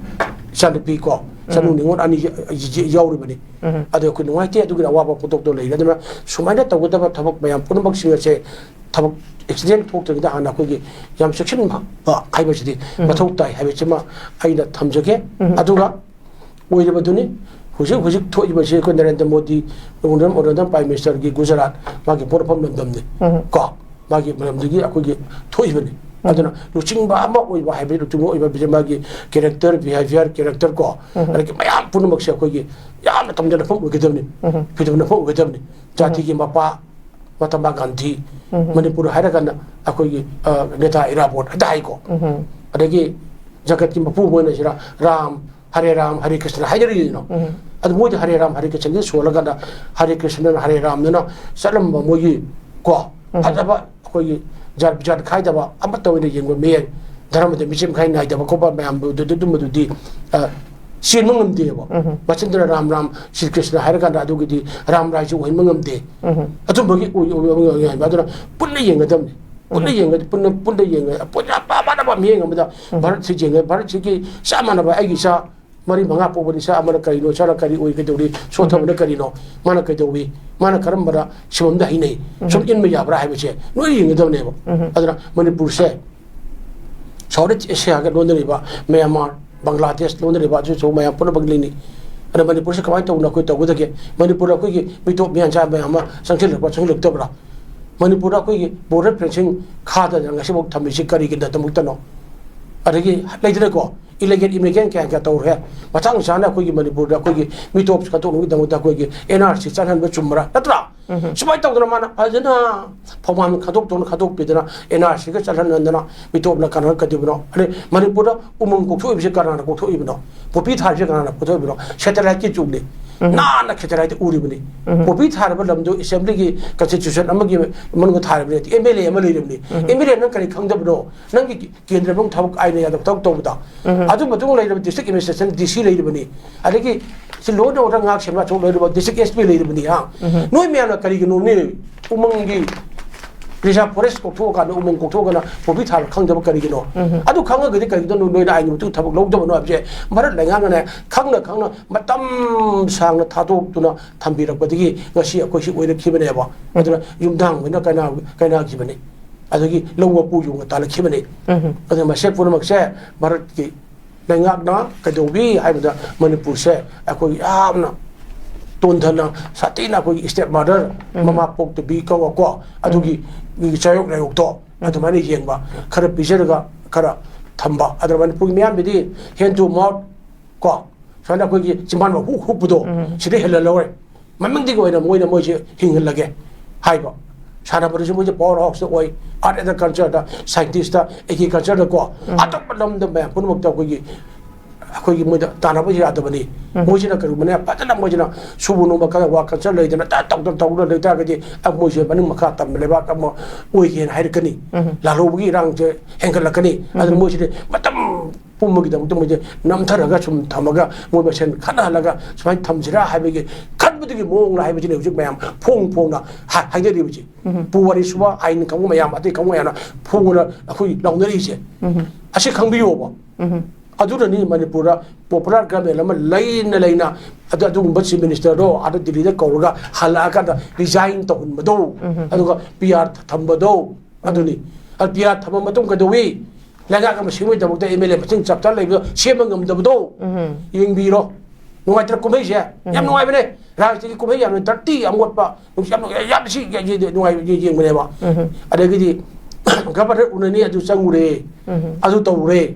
ꯏꯆꯥꯅꯨꯄꯤ ꯀꯣ, ꯏꯆꯥꯅꯨ ꯎꯝ꯫ ꯅꯤꯉꯣꯜ ꯑꯅꯤ ꯌ-, ꯌ-, ꯌꯥꯎꯔꯤꯕꯅꯤ꯫ ꯎꯝ꯫ ꯑꯗꯣ ꯑꯩꯈꯣꯏ ꯅꯨꯡꯉꯥꯏꯇꯦ, ꯑꯗꯨꯒꯤ ꯑꯋꯥꯕ ꯄꯣꯛꯊꯣꯛꯇꯣ ꯂꯩꯔꯦ꯫ ꯑꯗꯨꯅ ꯁꯨꯃꯥꯏꯅ ꯇꯧꯒꯗꯕ ꯊꯕꯛ ꯃꯌꯥꯝ ꯄꯨꯝꯅꯃꯛꯁꯤꯡ ꯑꯁꯦ ꯊꯕꯛ accident ꯊꯣꯛꯇ꯭ꯔꯤꯉꯩꯗ ꯍꯥꯟꯅ ꯑꯩꯈꯣꯏꯒꯤ ꯌꯥꯝ ꯆꯦꯛꯁꯤꯟꯕ ꯍꯥꯏꯕꯁꯤꯗꯤ ꯎꯝ꯫ ꯃꯊꯧ ꯇꯥꯏ ꯍꯥꯏꯕꯁꯤꯃ ꯑꯩꯅ ꯊꯝꯖꯒꯦ꯫ ꯎꯝ꯫ ꯑꯗꯨꯒ ꯑꯣꯏꯔꯤꯕꯗꯨꯅꯤ ꯍꯧꯖꯤꯛ ꯍꯧꯖꯤꯛ ꯊꯣꯛꯏꯕꯁꯤ ꯑꯩꯈꯣꯏ ꯅꯔꯦꯟꯗ꯭ꯔ ꯃꯣꯗꯤ, ꯑꯣꯅꯔꯦꯕꯜ ꯄ꯭ꯔꯥꯏꯝ ꯃꯤꯅꯤꯁꯇꯔꯒꯤ ꯒꯨꯖꯔꯥꯠ ꯃꯥꯒꯤ ꯄꯣꯠꯅꯐꯝ ꯂꯝꯗꯝꯅꯤ꯫ ꯎꯝ꯫ ꯀꯣ, ꯃꯥꯒꯤ ꯂꯝꯗꯒꯤ ꯑꯩꯈꯣꯏꯒꯤ ꯊꯣꯛꯏꯕꯅꯤ꯫ ꯎꯝ꯫ ꯑꯗꯨꯅ ꯂꯨꯆꯤꯡꯕ ꯑꯃ ꯑꯣꯏꯕ ꯍꯥꯏꯕꯗꯤ ꯂꯨꯆꯤꯡꯕ ꯑꯣꯏꯕ ꯍꯥꯏꯕꯁꯤ ꯃꯥꯒꯤ character, behavior, character ꯀꯣ, ꯎꯝ꯫ ꯑꯗꯒꯤ ꯃꯌꯥꯝ ꯄꯨꯝꯅꯃꯛꯁꯦ ꯑꯩꯈꯣꯏꯒꯤ ꯌꯥꯝꯅ ꯇꯝꯖꯅꯐꯝ ꯑꯣꯏꯒꯗꯕꯅꯤ꯫ ꯎꯝ꯫ ꯐꯤꯗꯝꯅꯐꯝ ꯑꯣꯏꯒꯗꯕꯅꯤ꯫ ꯖꯥꯇꯤꯒꯤ ꯃꯄꯥ ꯃꯍꯥꯇꯃꯥ ꯒꯥꯟꯙꯤ, ꯎꯝ꯫ ꯃꯅꯤꯄꯨꯔ ꯍꯥꯏꯔꯒꯅ ꯑꯩꯈꯣꯏꯒꯤ, ꯑ, ꯅꯦꯇꯥ ꯏꯔꯥꯕꯣꯠ ꯍꯦꯛꯇ ꯍꯥꯏꯀꯣ꯫ ꯎꯝ꯫ ꯑꯗꯒꯤ ꯖꯒꯠꯀꯤ ꯃꯄꯨ ꯑꯣꯏꯅ ꯁꯤꯗ ꯔꯥꯝ, ꯍꯔꯦ ꯔꯥꯝ, ꯍꯔꯦ ꯀ꯭ꯔꯤꯁꯅ ꯍꯥꯏꯅꯔꯤꯗꯅ꯫ ꯎꯝ꯫ ꯑꯗꯨ ꯃꯣꯏꯗꯤ ꯍꯔꯦ ꯔꯥꯝ, ꯍꯔꯦ ꯀ꯭ꯔꯤꯁꯅꯗꯤ ꯁꯣꯜꯂꯒꯅ ꯍꯔꯦ ꯀ꯭ꯔꯤꯁꯅꯅ ꯍꯔꯦ ꯔꯥꯝꯗꯨꯅ ꯆꯠꯂꯝꯕ ꯃꯣꯏꯒꯤ ꯀꯣ, ꯎꯝ꯫ ꯐꯖꯕ ꯑꯩꯈꯣꯏꯒꯤ ꯖꯥꯠ ꯕꯤꯖꯥꯠ ꯈꯥꯏꯗꯕ, ꯑꯃꯠꯇ ꯑꯣꯏꯅ ꯌꯦꯡꯕ ꯃꯤꯠꯌꯦꯡ, ꯙꯔꯃꯗ ꯃꯤꯆꯦꯝ ꯈꯥꯏ ꯅꯥꯏꯗꯕ ꯈꯣꯠꯄ ꯃꯌꯥꯝꯗꯨ ꯑꯗꯨ- ꯑꯗꯨꯝꯕꯗꯨꯗꯤ ꯑ, ꯆꯦꯟꯕ ꯉꯝꯗꯦꯕ꯫ ꯃꯆꯤꯟꯗꯅ ꯔꯥꯝ ꯔꯥꯝ ꯁ꯭ꯔꯤ ꯀ꯭ꯔꯤꯁꯅ ꯍꯥꯏꯔꯀꯥꯟꯗ ꯑꯗꯨꯒꯤꯗꯤ ꯔꯥꯝ ꯔꯥꯏꯖ ꯑꯣꯏꯍꯟꯕ ꯉꯝꯗꯦ꯫ ꯑꯗꯨꯝꯕꯒꯤ ꯑꯣꯏ- ꯑꯣꯏ- ꯑꯣꯏ- ꯑꯣꯏ- ꯑꯣꯏ- ꯑꯗꯨꯅ ꯄꯨꯟꯅ ꯌꯦꯡꯒꯗꯕꯅꯤ꯫ ꯄꯨꯟꯅ ꯌꯦꯡꯒ ꯄꯨꯟꯅ ꯄꯨꯟꯅ ꯌꯦꯡꯉ ꯄꯨꯟꯅ ꯑꯄꯥ- ꯑꯃꯥꯟꯅꯕ ꯃꯤꯠꯌꯦꯡ ꯑꯃꯗ ꯚꯥꯔꯠꯁꯤ ꯌꯦꯡꯉꯦ꯫ ꯚꯥꯔꯠꯁꯤꯒꯤ ꯆꯞ ꯃꯥꯟꯅꯕ ꯑꯩꯒꯤ ꯏꯆꯥ ꯃꯔꯤ ꯃꯉꯥ ꯄꯣꯛꯄꯅꯤ꯫ ꯏꯆꯥ ꯑꯃꯅ ꯀꯔꯤꯅꯣ, ꯏꯆꯥꯅ ꯀꯔꯤ ꯑꯣꯏꯒꯗꯧꯔꯤ, ꯁꯣꯠꯊꯕꯅ ꯀꯔꯤꯅꯣ, ꯃꯥꯅ ꯀꯩꯗꯧꯏ, ꯃꯥꯅ ꯀꯔꯝꯕꯅ ꯁꯤꯐꯝꯗ ꯍꯩꯅꯩ, ꯁꯨꯝ ꯏꯟꯕ ꯌꯥꯕ꯭ꯔꯥ ꯍꯥꯏꯕꯁꯦ ꯂꯣꯏꯅ ꯌꯦꯡꯒꯗꯕꯅꯦꯕ꯫ ꯑꯗꯨꯅ ꯃꯅꯤꯄꯨꯔꯁꯦ ꯁꯥꯎꯠ ꯏꯁ ꯑꯦꯁꯤꯌꯥꯒ ꯂꯣꯟꯅꯔꯤꯕ ꯃ꯭ꯌꯥꯟꯃꯥꯔ, ꯕꯪꯒ꯭ꯂꯥꯗꯦꯁ ꯂꯣꯟꯅꯔꯤꯕ ꯑꯗꯨꯁꯨ ꯃꯌꯥꯝ ꯄꯨꯝꯅꯃꯛ ꯂꯩꯅꯤ꯫ ꯑꯗ ꯃꯅꯤꯄꯨꯔꯁꯦ ꯀꯃꯥꯏꯅ ꯇꯧꯅ ꯑꯩꯈꯣꯏ ꯇꯧꯒꯗꯒꯦ? ꯃꯅꯤꯄꯨꯔꯗ ꯑꯩꯈꯣꯏꯒꯤ ꯃꯤꯇꯣꯞ ꯃꯤꯌꯥꯟꯆꯥ ꯃꯌꯥꯝ ꯑꯃ ꯆꯪꯁꯤꯜꯂꯛꯄ ꯆꯪꯁꯤꯜꯂꯛꯇꯕ꯭ꯔꯥ? ꯃꯅꯤꯄꯨꯔꯗ ꯑꯩꯈꯣꯏꯒꯤ border fencing ꯈꯥꯗꯅ ꯉꯁꯤꯐꯥꯎ ꯊꯝꯃꯤꯁꯤ ꯀꯔꯤꯒꯤꯗꯃꯛꯇꯅꯣ? ꯑꯗꯒꯤ ꯂꯩꯗꯅꯀꯣ, illegal immigration ꯀꯌꯥ ꯀꯌꯥ ꯇꯧꯔꯦ꯫ ꯃꯇꯥꯡ ꯆꯥꯅ ꯑꯩꯈꯣꯏꯒꯤ ꯃꯅꯤꯄꯨꯔꯗ ꯑꯩꯈꯣꯏꯒꯤ ꯃꯤꯇꯣꯞ ꯈꯟꯗꯣꯛꯅꯕꯒꯤꯗꯃꯛꯇ ꯑꯩꯈꯣꯏꯒꯤ N R C ꯆꯠꯍꯟꯕ ꯆꯨꯝꯕ꯭ꯔꯥ? ꯅꯠꯇ꯭ꯔꯥ? ꯁꯨꯃꯥꯏꯅ ꯇꯧꯗꯅ ꯃꯥꯅ ꯐꯖꯅ ꯐꯧꯃꯥꯟ ꯈꯟꯗꯣꯛꯇꯧꯅ ꯈꯟꯗꯣꯛꯄꯤꯗꯅ N R C ꯒ ꯆꯠꯍꯟꯍꯟꯗꯅ ꯃꯤꯇꯣꯞꯅ ꯀꯅꯥꯅ ꯀꯩꯗꯧꯕꯅꯣ? ꯑꯗꯩ ꯃꯅꯤꯄꯨꯔꯗ ꯎꯃꯪ ꯀꯣꯛꯊꯣꯛꯏꯕꯁꯦ ꯀꯅꯥꯅ ꯀꯣꯛꯊꯣꯛꯏꯕꯅꯣ? ꯄꯣꯄꯤ ꯊꯥꯔꯤꯁꯦ ꯀꯅꯥꯅ ꯀꯣꯛꯊꯣꯛꯏꯕꯅꯣ? Satellite ꯀꯤ ꯖꯨꯛꯅꯤ꯫ ꯅꯥꯟꯅ satellite ꯇ ꯎꯔꯤꯕꯅꯤ꯫ ꯄꯣꯄꯤ ꯊꯥꯔꯤꯕ ꯂꯝꯗꯨ assembly ꯒꯤ constitution ꯑꯃꯒꯤ ꯃꯅꯨꯡꯗ ꯊꯥꯔꯤꯕꯅꯤ꯫ M L A ꯑꯃ ꯂꯩꯔꯤꯕꯅꯤ꯫ M L A ꯅꯪ ꯀꯔꯤ ꯈꯪꯗꯕꯅꯣ? ꯅꯪꯒꯤ ꯀꯦꯟꯗ꯭ꯔ ꯃꯅꯨꯡ ꯊꯕꯛ ꯑꯥꯏꯟꯅ ꯌꯥꯗꯕ ꯊꯕꯛ ꯇꯧꯕꯗ꯫ ꯑꯗꯨ ꯃꯇꯨꯡ ꯂꯩꯔꯤꯕ district administration D C ꯂꯩꯔꯤꯕꯅꯤ꯫ ꯑꯗꯒꯤ ꯁꯤ law and order ꯉꯥꯛ ꯁꯦꯝꯕ ꯑꯆꯧꯕ ꯂꯩꯔꯤꯕ district S P ꯂꯩꯔꯤꯕꯅꯤ꯫ ꯍꯥ? ꯅꯣꯏ ꯃꯌꯥꯝꯅ ꯀꯔꯤꯒꯤꯅꯣ ꯅꯦ? ꯎꯃꯪꯒꯤ reserve forest ꯀꯣꯛꯊꯣꯛꯑꯀꯥꯟꯗ, ꯎꯃꯪ ꯀꯣꯛꯊꯣꯛꯑꯀꯥꯟꯗ ꯄꯣꯄꯤ ꯊꯥꯕ ꯈꯪꯗꯕ ꯀꯔꯤꯒꯤꯅꯣ? ꯑꯗꯨ ꯈꯪꯉꯒꯗꯤ ꯀꯔꯤꯒꯤꯅꯣ ꯅꯣꯏꯅ ꯑꯥꯏꯟꯒꯤ ꯃꯇꯨꯡ ꯊꯕꯛ ꯂꯧꯗꯕꯅꯣ ꯍꯥꯏꯕꯁꯦ ꯚꯥꯔꯠ ꯂꯩꯉꯥꯛꯅꯅꯦ ꯈꯪꯅ ꯈꯪꯅ ꯃꯇꯝ ꯁꯥꯡꯅ ꯊꯥꯗꯣꯛꯇꯨꯅ ꯊꯝꯕꯤꯔꯛꯄꯗꯒꯤ ꯉꯁꯤ ꯑꯩꯈꯣꯏ ꯁꯤ ꯑꯣꯏꯔꯛꯈꯤꯕꯅꯦꯕ꯫ ꯑꯗꯨꯅ ꯌꯨꯝꯊꯥꯡ ꯑꯣꯏꯅ ꯀꯥꯏꯅ-, ꯀꯥꯏꯅꯈꯤꯕꯅꯤ꯫ ꯑꯗꯒꯤ ꯂꯧ ꯃꯄꯨ ꯌꯣꯡꯅ ꯇꯥꯜꯂꯛꯈꯤꯕꯅꯤ꯫ ꯑꯗꯨꯅ ꯃꯁꯤ ꯄꯨꯝꯅꯃꯛꯁꯦ ꯚꯥꯔꯠꯀꯤ ꯂꯩꯉꯥꯛꯅ ꯀꯩꯗꯧꯕꯤ ꯍꯥꯏꯕꯗ ꯃꯅꯤꯄꯨꯔꯁꯦ ꯑꯩꯈꯣꯏ ꯌꯥꯝꯅ ꯇꯣꯟꯊꯅ, ꯁꯥꯊꯤꯅ ꯑꯩꯈꯣꯏꯒꯤ step mother, ꯃꯃꯥ ꯄꯣꯛꯇꯕꯤ ꯀꯧꯕꯀꯣ, ꯑꯗꯨꯒꯤ ꯆꯥꯌꯣꯛ ꯂꯥꯌꯣꯛꯇꯣ ꯑꯗꯨꯃꯥꯏꯅ ꯌꯦꯡꯕ, ꯈꯔ ꯄꯤꯖꯔꯒ ꯈꯔ ꯊꯝꯕ꯫ ꯑꯗꯨꯅ ꯃꯅꯤꯄꯨꯔꯒꯤ ꯃꯤꯌꯥꯝꯒꯤꯗꯤ hand to mouth ꯀꯣ, ꯁꯨꯃꯥꯏꯅ ꯑꯩꯈꯣꯏꯒꯤ ꯆꯤꯝꯕꯥꯟ ꯃꯍꯨ ꯍꯨꯛꯄꯗꯣ, ꯁꯤꯗ ꯍꯦꯜꯍꯜꯂꯧꯔꯦ꯫ ꯃꯃꯤꯡꯗꯒꯤ ꯑꯣꯏꯅ ꯃꯣꯏꯅ ꯃꯣꯏꯁꯦ ꯍꯤꯡꯍꯜꯂꯒꯦ ꯍꯥꯏꯕ꯫ ꯁꯥꯟꯅꯕꯗꯁꯨ ꯃꯣꯏꯁꯦ power house ꯇ ꯑꯣꯏ, art and culture the, scientist ꯇ, agriculture ꯗꯀꯣ, ꯑꯇꯣꯞꯄ ꯂꯝꯗ ꯃꯌꯥꯝ ꯄꯨꯝꯅꯃꯛꯇ ꯑꯩꯈꯣꯏꯒꯤ ꯑꯩꯈꯣꯏꯒꯤ ꯃꯣꯏꯗ ꯇꯥꯟꯅꯕ ꯌꯥꯗꯕꯅꯤ꯫ ꯎꯝ꯫ ꯃꯣꯏꯁꯤꯅ ꯀꯔꯤꯒꯨꯝꯕꯅꯦ, ꯐꯖꯅ ꯃꯣꯏꯁꯤꯅ ꯁꯨꯕ ꯅꯣꯝꯕ ꯈꯔ ꯋꯥ ꯀꯜꯆꯔ ꯂꯩꯗꯅ ꯇ ꯇꯧꯗꯅ ꯇꯧꯗꯅ ꯂꯩꯇꯥꯔꯒꯗꯤ, ꯑ, ꯃꯣꯏꯁꯦ ꯃꯅꯤꯡ ꯃꯈꯥ ꯇꯝꯕ ꯂꯩꯕꯥꯛ ꯑꯃ ꯑꯣꯏꯒꯦꯅ ꯍꯥꯏꯔꯛꯀꯅꯤ꯫ ꯎꯝ꯫ ꯂꯥꯜꯍꯧꯕꯒꯤ ꯏꯔꯥꯡꯁꯦ ꯍꯦꯟꯒꯠꯂꯛꯀꯅꯤ꯫ ꯑꯗꯨꯅ ꯎꯝ꯫ ꯃꯣꯏꯁꯤꯗꯤ ꯃꯇꯝ ꯄꯨꯝꯕꯒꯤꯗꯃꯛꯇ ꯃꯣꯏꯁꯦ ꯅꯝꯊꯔꯒ ꯁꯨꯝ ꯊꯝꯃꯒ ꯃꯣꯏ ꯃꯁꯦꯟ ꯈꯠꯅꯍꯜꯂꯒ ꯁꯨꯃꯥꯏꯅ ꯊꯝꯁꯤꯔꯥ ꯍꯥꯏꯕꯒꯤ ꯈꯟꯕꯗꯨꯒꯤ ꯃꯑꯣꯡꯗ ꯍꯥꯏꯕꯁꯤꯅꯤ ꯍꯧꯖꯤꯛ ꯃꯌꯥꯝ ꯐꯣꯡ ꯐꯣꯡꯅ ꯍꯥ-, ꯍꯥꯏꯅꯔꯤꯕꯁꯤ꯫ ꯎꯝ꯫ ꯄꯨꯋꯥꯔꯤ ꯁꯨꯕ ꯑꯥꯏꯟ ꯈꯪꯕ ꯃꯌꯥꯝ, ꯑꯇꯩ ꯈꯪꯕ ꯃꯌꯥꯝꯅ ꯐꯣꯡꯅ ꯑꯩꯈꯣꯏ ꯂꯥꯎꯅꯔꯤꯁꯦ꯫ ꯎꯝ꯫ ꯑꯁꯤ ꯈꯪꯕꯤꯌꯣꯕ꯫ ꯎꯝ꯫ ꯑꯗꯨꯅꯅꯤ ꯃꯅꯤꯄꯨꯔꯗ ꯄꯣꯄꯨꯂꯔ ꯒꯚꯔꯟꯃꯦꯟ ꯑꯃ ꯂꯩꯅ ꯂꯩꯅ ꯑꯗꯨ, ꯑꯗꯨꯒꯨꯝꯕ ꯆꯤꯐ ꯃꯤꯅꯤꯁꯇꯔꯗꯣ ꯑꯥꯗ ꯗꯤꯜꯂꯤꯗ ꯀꯧꯔꯒ ꯍꯜꯂꯛꯑꯀꯥꯟꯗ ꯔꯤꯖꯥꯏꯟ ꯇꯧꯍꯟꯕꯗꯣ, ꯎꯝ꯫ ꯑꯗꯨꯒ ꯄꯤ ꯑꯥꯔ ꯊꯝꯕꯗꯣ, ꯑꯗꯨꯅꯤ꯫ ꯑꯗꯨ ꯄꯤ ꯑꯥꯔ ꯊꯝꯕ ꯃꯇꯨꯡ ꯀꯩꯗꯧꯏ? ꯂꯩꯉꯥꯛ ꯑꯃ ꯁꯦꯝꯕꯒꯤꯗꯕꯗ ꯑꯦꯝ ꯑꯦꯜ ꯑꯦ ꯃꯁꯤꯡ ꯆꯞ ꯆꯥꯅ ꯂꯩꯕꯗꯣ ꯁꯦꯝꯕ ꯉꯝꯗꯕꯗꯣ꯫ ꯎꯝ꯫ ꯌꯦꯡꯕꯤꯔꯣ꯫ ꯅꯨꯡꯉꯥꯏꯇ꯭ꯔꯥ ꯀꯨꯝꯍꯩꯁꯦ? ꯌꯥꯝ ꯎꯝ꯫ ꯅꯨꯡꯉꯥꯏꯕꯅꯦ꯫ ꯔꯥꯖꯅꯤꯇꯤꯒꯤ ꯀꯨꯝꯍꯩ ꯌꯥꯝꯅ ꯗꯔꯇꯤ ꯑꯃꯣꯠꯄ, ꯌꯥꯝ ꯅꯨꯡꯉꯥꯏ-, ꯌꯥꯝ ꯁꯤ ꯌꯦ-, ꯌꯦ-, ꯅꯨꯡꯉꯥꯏ-, ꯌꯦ-, ꯌꯦꯡꯕꯅꯦꯕ꯫ ꯎꯝ꯫ ꯑꯗꯒꯤꯗꯤ ꯒꯕꯔꯅꯔ ꯎꯅꯅꯤ, ꯑꯗꯨ ꯆꯪꯉꯨꯔꯦ, ꯎꯝ꯫ ꯑꯗꯨ ꯇꯧꯔꯦ,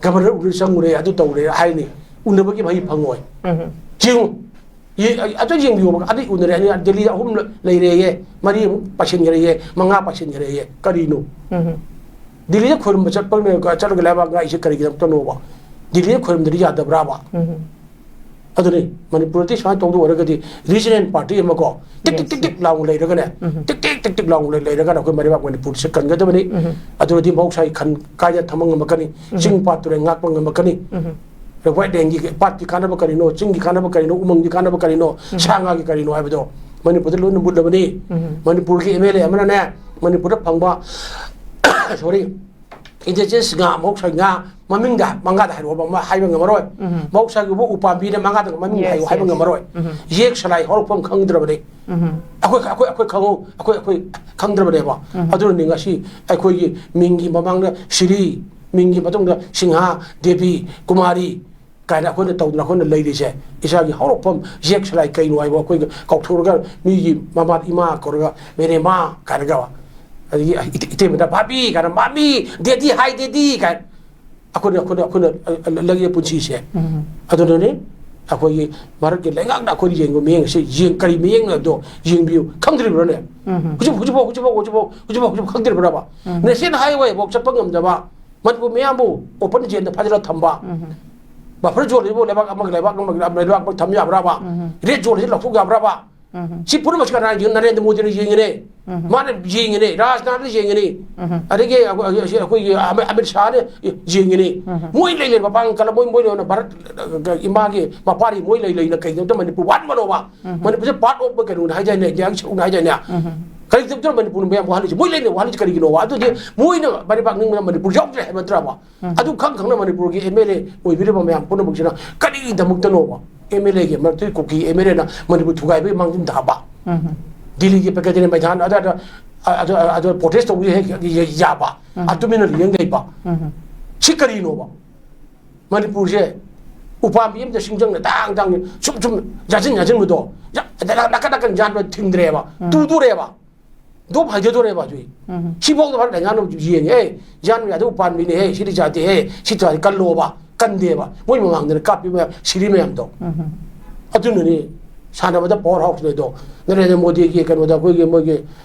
ꯒꯕꯔꯅꯔ ꯎꯅ ꯆꯪꯉꯨꯔꯦ, ꯑꯗꯨ ꯇꯧꯔꯦ ꯍꯥꯏꯅꯤ꯫ ꯎꯅꯕꯒꯤ ꯃꯍꯩ ꯐꯪꯉꯣꯏ꯫ ꯎꯝ꯫ ꯌꯦꯡꯉꯨ꯫ ꯌꯦ-, ꯑ-, ꯑꯗꯨ ꯌꯦꯡꯕꯤꯌꯣꯕ꯫ ꯑꯗꯨ ꯎꯅꯔꯦ꯫ ꯑꯗꯨ ꯗꯦꯜꯂꯤꯗ ꯑꯍꯨꯝ ꯂ-, ꯂꯩꯔꯦꯌꯦ, ꯃꯔꯤ ꯑꯃꯨꯛ ꯄꯥꯏꯁꯤꯟꯈ꯭ꯔꯦꯌꯦ, ꯃꯉꯥ ꯄꯥꯏꯁꯤꯟꯈ꯭ꯔꯦꯌꯦ꯫ ꯀꯔꯤꯅꯣ? ꯎꯝ꯫ ꯗꯦꯜꯂꯤꯗ ꯈꯣꯏꯔꯝꯕ ꯆꯠꯄ, ꯆꯠꯂꯒ ꯂꯩꯕꯥꯛ ꯉꯥꯛꯏꯁꯦ ꯀꯔꯤꯒꯤꯗꯃꯛꯇꯅꯣꯕ? ꯗꯦꯜꯂꯤꯗ ꯈꯣꯏꯔꯝꯗ꯭ꯔꯗꯤ ꯌꯥꯗꯕ꯭ꯔꯥꯕ? ꯎꯝ꯫ ꯑꯗꯨꯅꯤ, ꯃꯅꯤꯄꯨꯔꯗꯤ ꯁꯨꯃꯥꯏꯅ ꯇꯧꯗ ꯑꯣꯏꯔꯒꯗꯤ ꯔꯤꯖꯅꯦꯜ ꯄꯥꯔꯇꯤ ꯑꯃꯀꯣ, ꯇꯤꯛ ꯇꯤꯛ Yes, ꯇꯤꯛ ꯇꯤꯛ yes. ꯂꯥꯎꯅ ꯂꯩꯔꯒꯅꯦ, ꯎꯝ꯫ ꯇꯤꯛ ꯇꯤꯛ ꯇꯤꯛ ꯇꯤꯛ ꯂꯥꯎꯅ ꯂꯩ-, ꯂꯩꯔꯒꯅ ꯑꯩꯈꯣꯏ ꯃꯩꯔꯩꯕꯥꯛ ꯃꯅꯤꯄꯨꯔꯁꯦ ꯀꯟꯒꯗꯕꯅꯤ꯫ ꯎꯝ꯫ ꯑꯗꯨ ꯑꯣꯏꯔꯗꯤ ꯃꯍꯧꯁꯥꯒꯤ ꯈꯟ ꯀꯥꯏꯗ ꯊꯝꯕ ꯉꯝꯃꯛꯀꯅꯤ? ꯎꯝ꯫ ꯆꯤꯡ ꯄꯥꯠ ꯇꯨꯔꯦꯜ ꯉꯥꯛꯄ ꯉꯝꯃꯛꯀꯅꯤ꯫ ꯎꯝ꯫ ꯋꯦꯠꯂꯦꯟꯒꯤ ꯄꯥꯠꯀꯤ ꯀꯥꯟꯅꯕ ꯀꯔꯤꯅꯣ? ꯆꯤꯡꯒꯤ ꯀꯥꯟꯅꯕ ꯀꯔꯤꯅꯣ? ꯎꯃꯪꯒꯤ ꯀꯥꯟꯅꯕ ꯀꯔꯤꯅꯣ? ꯎꯝ꯫ ꯁꯥ ꯉꯥꯒꯤ ꯀꯔꯤꯅꯣ ꯍꯥꯏꯕꯗꯣ ꯃꯅꯤꯄꯨꯔꯗ ꯂꯣꯏꯅ ꯃꯨꯠꯂꯕꯅꯤ꯫ ꯎꯝ꯫ ꯃꯅꯤꯄꯨꯔꯒꯤ ꯑꯦꯝ ꯑꯦꯜ ꯑꯦ ꯑꯃꯅꯅꯦ, ꯃꯅꯤꯄꯨꯔꯗ ꯐꯪꯕ, sorry, indigenous ꯉꯥ, ꯃꯍꯧꯁꯥꯒꯤ ꯉꯥ ꯃꯃꯤꯡꯗ ꯃꯉꯥꯗ ꯍꯥꯏꯔꯛꯑꯣꯕ, ꯑꯃ ꯍꯥꯏꯕ ꯉꯝꯃꯔꯣꯏ꯫ ꯎꯝ꯫ ꯃꯍꯧꯁꯥꯒꯤ ꯎꯄꯥꯝꯕꯤꯅ ꯃꯉꯥꯗ ꯃꯃꯤꯡ Yes, ꯍꯥꯏꯌꯨ ꯍꯥꯏꯕ yes. ꯉꯝꯃꯔꯣꯏ꯫ ꯎꯝ꯫ ꯌꯦꯛ ꯁꯂꯥꯏ ꯍꯧꯔꯛꯐꯝ ꯈꯪꯗ꯭ꯔꯕꯅꯤ꯫ ꯎꯝ꯫ ꯑꯩꯈꯣꯏ, ꯑꯩꯈꯣꯏ, ꯑꯩꯈꯣꯏ ꯈꯪꯍꯧ-, ꯑꯩꯈꯣꯏ, ꯑꯩꯈꯣꯏ ꯈꯪꯗ꯭ꯔꯕꯅꯦꯕ꯫ ꯎꯝ꯫ ꯑꯗꯨꯅꯅꯤ ꯉꯁꯤ ꯑꯩꯈꯣꯏꯒꯤ ꯃꯤꯡꯒꯤ ꯃꯃꯥꯡꯗ ꯁꯤꯔꯤ, ꯃꯤꯡꯒꯤ ꯃꯇꯨꯡꯗ ꯁꯤꯡꯍꯥ, ꯗꯦꯕꯤ, ꯀꯨꯃꯥꯔꯤ ꯀꯥꯏꯅ ꯑꯩꯈꯣꯏꯅ ꯇꯧꯗꯅ ꯑꯩꯈꯣꯏꯅ ꯂꯩꯔꯤꯁꯦ꯫ ꯏꯁꯥꯒꯤ ꯍꯧꯔꯛꯐꯝ ꯌꯦꯛ ꯁꯂꯥꯏ ꯀꯩꯅꯣ ꯍꯥꯏꯕ ꯑꯩꯈꯣꯏꯒ ꯀꯥꯎꯊꯣꯛꯑꯒ ꯃꯤꯒꯤ ꯃꯃꯥ ꯏꯃꯥ ꯀꯧꯔꯒ ꯃꯦꯔꯦ ꯃꯥ ꯀꯥꯏꯅꯒ, ꯑꯗꯒꯤ ꯏꯇꯩ-, ꯏꯇꯩꯃꯗ ꯚꯥꯕꯤ ꯀꯥꯏꯅ, ꯃꯥꯃꯤ, ꯗꯦꯗꯤ, ꯍꯥꯏ ꯗꯦꯗꯤ ꯀꯥꯏꯅ꯫ ꯑꯩꯈꯣꯏꯅ, ꯑꯩꯈꯣꯏꯅ, ꯑꯩꯈꯣꯏꯅ, ꯑ, ꯑ, ꯂꯩꯔꯤꯕ ꯄꯨꯟꯁꯤꯁꯦ꯫ ꯎꯝ꯫ ꯑꯗꯨꯅꯅꯦ ꯑꯩꯈꯣꯏꯒꯤ ꯚꯥꯔꯠꯀꯤ ꯂꯩꯉꯥꯛꯅ ꯑꯩꯈꯣꯏꯅ ꯌꯦꯡꯕ ꯃꯤꯠꯌꯦꯡ ꯑꯁꯤ ꯌꯦꯡ-, ꯀꯔꯤ ꯃꯤꯠꯌꯦꯡꯅꯣ ꯍꯥꯏꯕꯗꯣ ꯌꯦꯡꯕꯤꯌꯨ꯫ ꯈꯪꯗ꯭ꯔꯤꯕ꯭ꯔꯣꯅꯦ? ꯎꯝ꯫ ꯍꯧꯖꯤꯛ, ꯍꯧꯖꯤꯛꯐꯥꯎ, ꯍꯧꯖꯤꯛꯐꯥꯎ, ꯍꯧꯖꯤꯛꯐꯥꯎ, ꯍꯧꯖꯤꯛꯐꯥꯎ, ꯍꯧꯖꯤꯛꯐꯥꯎ ꯈꯪꯗ꯭ꯔꯤꯕ꯭ꯔꯕ? ꯎꯝ꯫ ꯅꯦꯁꯅꯦꯜ ꯍꯥꯏꯋꯦꯐꯥꯎ ꯆꯠꯄ ꯉꯝꯗꯕ, ꯃꯅꯤꯄꯨꯔ ꯃꯤꯌꯥꯝꯕꯨ ꯑꯣꯄꯟ ꯖꯦꯜꯗ ꯐꯥꯖꯤꯜꯂ ꯊꯝꯕ, ꯎꯝ꯫ ꯕꯐꯔ ꯖꯣꯟꯁꯤꯕꯨ ꯂꯩꯕꯥꯛ ꯑꯃꯒ ꯂꯩꯕꯥꯛ ꯑꯃꯒ ꯂꯩꯕꯥꯛ ꯑꯃ ꯊꯝ ꯌꯥꯕ꯭ꯔꯕ? ꯔꯦꯗ ꯖꯣꯟꯁꯤ ꯂꯧꯊꯣꯛ ꯌꯥꯕ꯭ꯔꯕ? ꯁꯤ ꯄꯨꯝꯅꯃꯛꯁꯤ ꯀꯅꯥꯅ ꯌꯦꯡ? ꯅꯔꯦꯟꯗ꯭ꯔ ꯃꯣꯗꯤꯅ ꯌꯦꯡꯉꯤꯅꯦ꯫ ꯃꯥꯅ ꯌꯦꯡꯉꯤꯅꯦ, ꯔꯥꯖꯅꯥꯊꯅ ꯌꯦꯡꯉꯤꯅꯦ꯫ ꯑꯗꯒꯤ ꯑꯩꯈꯣꯏ-, ꯑꯩꯈꯣꯏꯒꯤ ꯑꯃꯤꯠ ꯁꯥꯍꯅ ꯌꯦꯡꯉꯤꯅꯦ꯫ ꯃꯣꯏ ꯂꯩ ꯂꯩ ꯃꯄꯥꯡ ꯀꯜꯂ ꯃꯣꯏ, ꯃꯣꯏꯅ ꯚꯥꯔꯠ ꯏꯃꯥꯒꯤ ꯃꯄꯥꯔꯤ ꯃꯣꯏ ꯂꯩ ꯂꯩꯅ ꯀꯩꯗꯧꯗ ꯃꯅꯤꯄꯨꯔ ꯋꯥꯠꯕꯅꯣꯕ? ꯃꯅꯤꯄꯨꯔꯁꯦ part of ꯀꯩꯅꯣꯅ ꯍꯥꯏꯗꯥꯏꯅꯦ, ꯏꯟꯗꯤꯌꯥꯒꯤ ꯁꯔꯨꯛꯅ ꯍꯥꯏꯗꯥꯏꯅꯦ? ꯀꯔꯤꯒꯤꯗꯃꯛꯇ ꯃꯅꯤꯄꯨꯔꯅ ꯃꯌꯥꯝ ꯋꯥꯍꯜꯂꯤꯁꯦ? ꯃꯣꯏ ꯂꯩꯅ ꯋꯥꯍꯜꯂꯤꯁꯦ ꯀꯔꯤꯒꯤꯅꯣꯕ? ꯑꯗꯨꯗꯤ ꯃꯣꯏꯅ ꯃꯔꯩꯕꯥꯛ ꯅꯤꯡꯕꯅ ꯃꯅꯤꯄꯨꯔ ꯌꯥꯎꯗ꯭ꯔꯦ ꯍꯥꯏꯕ ꯅꯠꯇ꯭ꯔꯕ? ꯑꯗꯨ ꯈꯪ ꯈꯪꯅ ꯃꯅꯤꯄꯨꯔꯒꯤ ꯑꯦꯝ ꯑꯦꯜ ꯑꯦ ꯑꯣꯏꯕꯤꯔꯤꯕ ꯃꯌꯥꯝ ꯄꯨꯝꯅꯃꯛꯁꯤꯅ ꯀꯔꯤꯒꯤꯗꯃꯛꯇꯅꯣꯕ? ꯑꯦꯝ ꯑꯦꯜ ꯑꯦꯒꯤ ꯃꯔꯛꯇꯒꯤ ꯀꯨꯀꯤ ꯑꯦꯝ ꯑꯦꯜ ꯑꯦꯅ ꯃꯅꯤꯄꯨꯔ ꯊꯨꯒꯥꯏꯕꯒꯤ ꯃꯥꯡꯖꯤꯟ ꯊꯥꯕ, ꯗꯤꯜꯂꯤꯒꯤ ꯄ꯭ꯔꯒꯇꯤꯅ ꯃꯩꯗꯥꯟ ꯑꯗꯨꯗ, ꯑꯗꯨ, ꯑꯗꯨ ꯄ꯭ꯔꯣꯇꯦꯁ ꯇꯧꯕ ꯍꯦꯛ ꯌꯥꯕ, ꯑꯗꯨꯃꯤꯟꯅ ꯌꯦꯡ ꯂꯩꯕ, ꯁꯤ ꯀꯔꯤꯅꯣꯕ? ꯃꯅꯤꯄꯨꯔꯁꯦ ꯎꯄꯥꯝꯕꯤ ꯑꯃꯗ ꯁꯤꯡꯖꯪꯅ ꯇꯥꯡ ꯇꯥꯡ ꯁꯨꯝ ꯁꯨꯝ ꯌꯥꯟꯁꯤꯟ ꯌꯥꯟꯁꯤꯟꯕꯗꯣ, ꯌꯥ-, ꯅꯥꯀꯟ ꯅꯥꯀꯟ ꯌꯥꯟꯕ ꯊꯤꯡꯗ꯭ꯔꯦꯕ, ꯇꯨꯗꯣꯔꯦꯕ, ꯗꯣꯞ ꯍꯥꯏꯖꯗꯣꯔꯦꯕ ꯍꯧꯖꯤꯛ꯫ ꯁꯤꯐꯥꯎꯗ ꯐꯔ ꯂꯩꯉꯥꯛꯅ ꯌꯦꯡꯉꯦ, ꯑꯦ, ꯌꯥꯟꯕ ꯌꯥꯗꯕ ꯎꯄꯥꯝꯕꯤꯅꯦꯍꯦ, ꯁꯤꯗꯤ ꯌꯥꯗꯦꯍꯦ, ꯁꯤ ꯇꯧꯔꯗꯤ ꯀꯜꯂꯣꯕ, ꯀꯟꯗꯦꯕ꯫ ꯃꯣꯏ ꯃꯃꯥꯡꯗꯅ ꯀꯥꯞꯄꯤ ꯃꯌꯥꯝ, ꯁꯤꯔꯤ ꯃꯌꯥꯝꯗꯣ꯫ ꯑꯗꯨꯅꯅꯤ ꯁꯥꯟꯅꯕꯗ power house ꯂꯩꯗꯣ꯫ ꯅꯔꯦꯟꯗ꯭ꯔ ꯃꯣꯗꯤꯒꯤ ꯀꯩꯅꯣꯗ ꯑꯩꯈꯣꯏꯒꯤ ꯃꯣꯏꯒꯤ,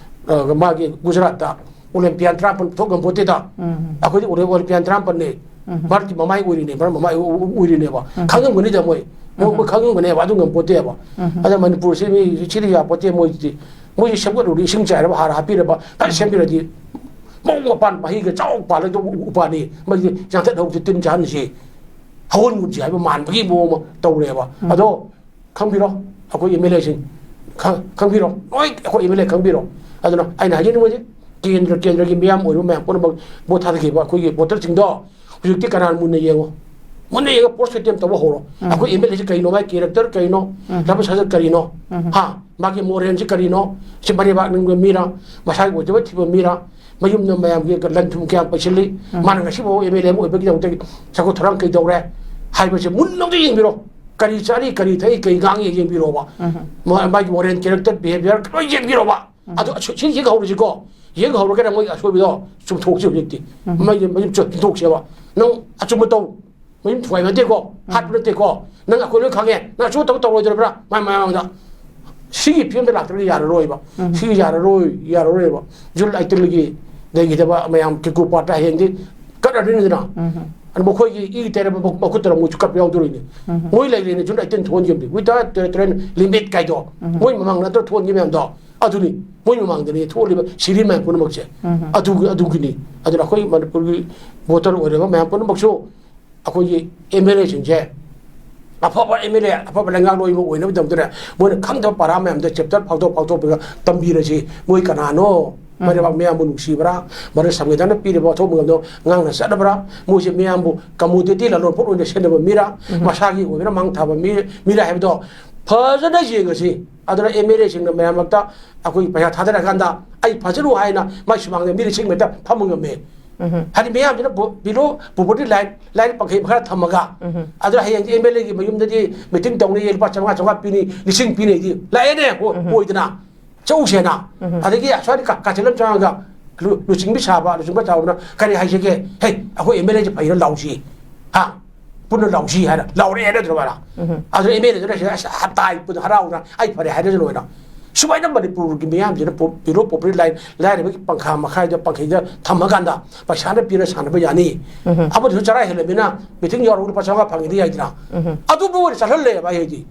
ꯑ, ꯃꯥꯒꯤ ꯒꯨꯖꯔꯥꯠꯇ ꯑꯣꯂꯦꯝꯄꯤꯌꯥꯟ ꯇꯔꯥꯃꯥꯄꯟ ꯄꯨꯊꯣꯛ ꯉꯝꯄꯣꯠꯇꯦꯗ꯫ ꯑꯩꯈꯣꯏꯗꯤ ꯑꯣꯂꯦꯝ-, ꯑꯣꯂꯦꯝꯄꯤꯌꯥꯟ ꯇꯔꯥꯃꯥꯄꯟꯅꯦ꯫ ꯚꯥꯔꯠꯀꯤ ꯃꯃꯥꯏ ꯑꯣꯏꯔꯤꯅꯦ, ꯚꯥꯔꯠ ꯃꯃꯥꯏ ꯑꯣ-, ꯑꯣ-, ꯑꯣꯏꯔꯤꯅꯦꯕ꯫ ꯈꯪꯉꯝꯒꯅꯤꯗ ꯃꯣꯏ꯫ ꯃꯣꯏ, ꯃꯣꯏ ꯈꯪꯉꯝꯒꯅꯦꯕ, ꯑꯗꯨ ꯉꯝꯄꯣꯠꯇꯦꯕ꯫ ꯑꯗ ꯃꯅꯤꯄꯨꯔꯁꯤ ꯃꯤ ꯁꯤꯗꯤ ꯌꯥꯄꯣꯠꯇꯦ ꯃꯣꯏꯗꯤ꯫ ꯃꯣꯏꯁꯤ ꯁꯦꯝꯒꯠꯂꯨꯔꯗꯤ ꯏꯁꯤꯡ ꯆꯥꯏꯔꯕ ꯍꯥꯔ ꯍꯥꯞꯄꯤꯔꯕ ꯐꯖꯅ ꯁꯦꯝꯕꯤꯔꯗꯤ ꯃꯑꯣꯡ ꯃꯄꯥꯟ ꯃꯍꯩꯒ ꯆꯥꯎ ꯄꯥꯜꯂꯗꯧꯕ ꯎ-, ꯎꯄꯥꯜꯅꯤ꯫ ꯃꯁꯤ ꯌꯥꯟꯊꯠꯍꯧꯁꯤ ꯇꯤꯟ ꯆꯥꯍꯟꯁꯤ꯫ ꯍꯧꯍꯟꯒꯨꯝꯁꯤ ꯍꯥꯏꯕ ꯃꯥꯟꯕꯒꯤ ꯃꯑꯣꯡ ꯑꯃ ꯇꯧꯔꯦꯕ꯫ ꯑꯗꯣ ꯈꯪꯕꯤꯔꯣ, ꯑꯩꯈꯣꯏ ꯑꯦꯝ ꯑꯦꯜ ꯑꯦꯁꯤꯡ ꯈꯪ-, ꯈꯪꯕꯤꯔꯣ, ꯂꯣꯏ ꯑꯩꯈꯣꯏ ꯑꯦꯝ ꯑꯦꯜ ꯑꯦ ꯈꯪꯕꯤꯔꯣ꯫ ꯑꯗꯨꯅ ꯑꯩꯅ ꯍꯥꯏꯖꯅꯤꯡꯕꯁꯦ ꯀꯦꯟꯗ꯭ꯔ, ꯀꯦꯟꯗ꯭ꯔꯒꯤ ꯃꯤꯌꯥꯝ ꯑꯣꯏꯔꯤꯕ ꯃꯌꯥꯝ ꯄꯨꯝꯅꯃꯛ ꯚꯣꯠ ꯊꯥꯗꯈꯤꯕ ꯑꯩꯈꯣꯏꯒꯤ ꯚꯣꯇꯔꯁꯤꯡꯗꯣ ꯍꯧꯖꯤꯛꯇꯤ ꯀꯅꯥ ꯃꯨꯟꯅ ꯌꯦꯡꯉꯣ, ꯃꯨꯟꯅ ꯌꯦꯡꯉ post mortem ꯇꯧꯕ ꯍꯧꯔꯣ꯫ ꯑꯩꯈꯣꯏ ꯑꯦꯝ ꯑꯦꯜ ꯑꯦꯁꯤ ꯀꯔꯤꯅꯣ, ꯃꯥꯒꯤ character ꯀꯔꯤꯅꯣ, ꯂꯝꯆꯠ ꯁꯥꯖꯠ ꯀꯔꯤꯅꯣ, ꯍꯥ, ꯃꯥꯒꯤ ꯃꯣꯔꯦꯜꯁꯤ ꯀꯔꯤꯅꯣ, ꯁꯤ ꯃꯔꯩꯕꯥꯛ ꯅꯤꯡꯕ ꯃꯤꯔꯥ, ꯃꯁꯥꯒꯤ ꯑꯣꯏꯖꯕ ꯊꯤꯕ ꯃꯤꯔꯥ, ꯃꯌꯨꯝꯗ ꯃꯌꯥꯝꯒꯤ ꯂꯟ ꯊꯨꯝ ꯀꯌꯥꯝ ꯄꯩꯁꯤꯜꯂꯤ, ꯃꯥꯅ ꯉꯁꯤꯐꯥꯎ ꯑꯦꯝ ꯑꯦꯜ ꯑꯦ ꯑꯃ ꯑꯣꯏꯕꯒꯤꯗꯃꯛꯇ ꯁꯪꯒ ꯊꯧꯔꯥꯡ ꯀꯩꯗꯧꯔꯦ ꯍꯥꯏꯕꯁꯦ ꯃꯨꯟꯅ ꯑꯝꯇ ꯌꯦꯡꯕꯤꯔꯣ꯫ ꯀꯔꯤ ꯆꯥꯔꯤ, ꯀꯔꯤ ꯊꯛꯏ, ꯀꯔꯤ ꯉꯥꯡꯉꯤ ꯌꯦꯡꯕꯤꯔꯣꯕ꯫ ꯃꯥ-, ꯃꯥꯒꯤ moral character, behavior ꯂꯣꯏ ꯌꯦꯡꯕꯤꯔꯣꯕ꯫ ꯑꯗꯨ ꯑꯁꯣ-, ꯁꯤ ꯌꯦꯡꯍꯧꯔꯁꯤꯀꯣ꯫ ꯌꯦꯡꯍꯧꯔꯒꯅ ꯃꯣꯏ ꯑꯁꯣꯏꯕꯗꯣ ꯆꯨꯝꯊꯣꯛꯁꯤ ꯍꯧꯖꯤꯛꯇꯤ꯫ ꯃꯩ, ꯃꯩ ꯆꯨꯝꯊꯣꯛꯁꯦꯕ꯫ ꯅꯪ ꯑꯆꯨꯝꯕ ꯇꯧ꯫ ꯃꯌꯨꯝ ꯊꯨꯒꯥꯏꯕ ꯅꯠꯇꯦꯀꯣ, ꯍꯥꯠꯄ ꯅꯠꯇꯦꯀꯣ꯫ ꯅꯪ ꯑꯩꯈꯣꯏ ꯂꯣꯏ ꯈꯪꯉꯦ꯫ ꯅꯪ ꯑꯆꯨꯝꯕ ꯇꯧ ꯇꯧꯔꯣꯏꯗꯧꯔꯤꯕ꯭ꯔꯥ? ꯃꯥꯏ ꯃꯃꯥꯡꯗ ꯁꯤꯒꯤ ꯐꯤꯕꯝꯗ ꯂꯥꯛꯇ꯭ꯔꯒꯗꯤ ꯌꯥꯔꯔꯣꯏꯕ꯫ ꯁꯤꯒꯤ ꯌꯥꯔꯔꯣꯏ, ꯌꯥꯔꯔꯣꯏꯕ꯫ ꯖꯨꯟ ꯑꯩꯠꯇꯤꯟꯒꯤ ꯂꯩꯈꯤꯗꯕ ꯃꯌꯥꯝ ꯀꯤꯀꯨ ꯄꯥꯠꯇ ꯍꯌꯦꯡꯗꯤ ꯀꯠꯂꯗꯣꯏꯅꯤꯗꯅ꯫ ꯃꯈꯣꯏꯒꯤ ꯏ ꯇꯩꯔꯕ ꯃꯈꯨꯠ ꯇꯔꯥ ꯃꯣꯏꯁꯨ ꯀꯞꯄ ꯌꯥꯎꯗꯣꯔꯤꯅꯤ꯫ ꯃꯣꯏ ꯂꯩꯔꯦꯅꯦ, June eighteen ꯊꯣꯛꯍꯟꯈꯤꯕꯅꯤ, with the territorial limit ꯀꯥꯏꯗꯣ꯫ ꯃꯣꯏ ꯃꯃꯥꯡ ꯅꯠꯇ꯭ꯔꯣ ꯊꯣꯛꯍꯟꯈꯤꯕ ꯃꯌꯥꯝꯗꯣ? ꯑꯗꯨꯅꯤ, ꯃꯣꯏ ꯃꯃꯥꯡꯗꯅꯤ ꯊꯣꯛꯍꯜꯂꯤꯕ ꯁꯤꯔꯤ ꯃꯌꯥꯝ ꯄꯨꯝꯅꯃꯛꯁꯦ꯫ ꯑꯗꯨꯒꯤ, ꯑꯗꯨꯒꯤꯅꯤ꯫ ꯑꯗꯨꯅ ꯑꯩꯈꯣꯏ ꯃꯅꯤꯄꯨꯔꯒꯤ voter ꯑꯣꯏꯔꯕ ꯃꯌꯥꯝ ꯄꯨꯝꯅꯃꯛꯁꯨ ꯑꯩꯈꯣꯏꯒꯤ MLA ꯁꯤꯡꯁꯦ ꯑꯐꯕ MLA, ꯑꯐꯕ ꯂꯩꯉꯥꯛꯂꯣꯏ ꯑꯃ ꯑꯣꯏꯅꯕꯒꯤꯗꯃꯛꯇꯅꯦ, ꯃꯣꯏꯅ ꯈꯪꯗꯕ ꯄꯔꯥ ꯃꯌꯥꯝꯗꯣ chapter ꯐꯥꯎꯗꯣꯛ ꯐꯥꯎꯗꯣꯛꯄꯤꯔꯒ ꯇꯝꯕꯤꯔꯁꯤ꯫ ꯃꯣꯏ ꯀꯅꯥꯅꯣ? ꯃꯣꯏ ꯂꯩꯕꯥꯛ ꯃꯤꯌꯥꯝꯕꯨ ꯅꯨꯡꯁꯤꯕ꯭ꯔꯥ? ꯃꯔꯝ ꯁꯪꯕꯤꯙꯥꯟꯅ ꯄꯤꯔꯤꯕ ꯑꯊꯣꯛ ꯃꯉꯝꯗꯣ ꯉꯥꯡꯅ ꯆꯠꯅꯕ꯭ꯔꯥ? ꯃꯣꯏꯁꯦ ꯃꯤꯌꯥꯝꯕꯨ commodity, ꯂꯂꯣꯟ ꯄꯣꯠ ꯑꯣꯏꯅ ꯁꯤꯖꯤꯟꯅꯕ ꯃꯤꯔꯥ? ꯃꯁꯥꯒꯤ ꯑꯣꯏꯕꯅ ꯃꯥꯡ ꯊꯥꯕ ꯃꯤ, ꯃꯤꯔꯥ ꯍꯥꯏꯕꯗꯣ ꯐꯖꯅ ꯌꯦꯡꯉꯁꯤ꯫ ꯑꯗꯨꯅ MLA ꯁꯤꯡꯅ ꯃꯌꯥꯝ ꯃꯔꯛꯇ ꯑꯩꯈꯣꯏ ꯄꯩꯁꯥ ꯊꯥꯗꯔꯀꯥꯟꯗ ꯑꯩ ꯐꯖꯅꯨ ꯍꯥꯏꯅ ꯃꯥꯏ ꯁꯨꯃꯥꯡꯗ ꯃꯤ ꯂꯤꯁꯤꯡ ꯃꯦꯇ ꯐꯝꯕ ꯉꯝꯃꯦ꯫ ꯍꯥꯏꯗꯤ ꯃꯤꯌꯥꯝꯁꯤꯅ ꯕꯣ-, below poverty line, ꯂꯥꯏꯔꯤꯛ ꯄꯪꯈꯩ ꯃꯈꯥ ꯊꯝꯃꯒ, ꯑꯗꯨꯅ ꯍꯌꯦꯡꯗꯤ MLA ꯒꯤ ꯃꯌꯨꯝꯗꯗꯤ meeting ꯇꯧꯅꯤꯌꯦ, ꯂꯨꯄꯥ ꯆꯥꯝꯃꯉꯥ, ꯆꯥꯝꯃꯉꯥ ꯄꯤꯅꯤ, ꯂꯤꯁꯤꯡ ꯄꯤꯅꯤꯗꯤ ꯂꯥꯛꯑꯦꯅꯦ, ꯍꯣ-, ꯑꯣꯏꯗꯅ꯫ ꯆꯧꯁꯦꯅ꯫ ꯑꯗꯒꯤ ꯑꯁ꯭ꯋꯥꯏꯗ ꯀꯥ-, ꯀꯥꯆꯤꯟ ꯑꯃ ꯆꯪꯉꯒ ꯂꯨ-, ꯂꯨꯆꯤꯡꯕꯤ ꯁꯥꯕ, ꯂꯨꯆꯤꯡꯕ ꯆꯥꯎꯕꯅ ꯀꯔꯤ ꯍꯥꯏꯁꯤꯒꯦ? "ꯍꯦ, ꯑꯩꯈꯣꯏ MLA ꯁꯦ ꯐꯩꯅ ꯂꯥꯎꯁꯤ꯫ ꯍꯥ? ꯄꯨꯟꯅ ꯂꯥꯎꯁꯤ" ꯍꯥꯏꯅ ꯂꯥꯎꯔꯛꯑꯦ ꯅꯠꯇ꯭ꯔꯣ ꯃꯥꯅ? ꯑꯗꯨ MLA ꯗꯨꯅ ꯁꯤꯗ ꯑꯁ ꯍꯞꯇꯥ ꯄꯨꯟꯅ ꯍꯔꯥꯎꯅ "ꯑꯩ ꯐꯔꯦ" ꯍꯥꯏꯔꯁꯅꯨ ꯍꯥꯏꯅ꯫ ꯁꯨꯃꯥꯏꯅ ꯃꯅꯤꯄꯨꯔꯒꯤ ꯃꯤꯌꯥꯝꯁꯤꯅ ꯄꯣ-, below poverty line, ꯂꯥꯏꯔꯕꯒꯤ ꯄꯪꯈꯥ ꯃꯈꯥꯏꯗ, ꯄꯪꯈꯩꯗ ꯊꯝꯃꯀꯥꯟꯗ ꯄꯩꯁꯥꯅ ꯄꯤꯔ ꯁꯥꯟꯅꯕ ꯌꯥꯅꯤ꯫ ꯑꯃꯗꯨꯁꯨ ꯆꯔꯥ ꯍꯦꯜꯂꯕꯅꯤꯅ meeting ꯌꯥꯎꯔꯒ ꯂꯨꯄꯥ ꯆꯥꯝꯃꯉꯥ ꯐꯪꯉꯤꯗꯤ ꯌꯥꯏꯗꯅ꯫ ꯑꯗꯨꯕꯨ ꯑꯣꯏꯅ ꯆꯠꯍꯜꯂꯦꯕ ꯑꯩ ꯍꯥꯏꯗꯤ꯫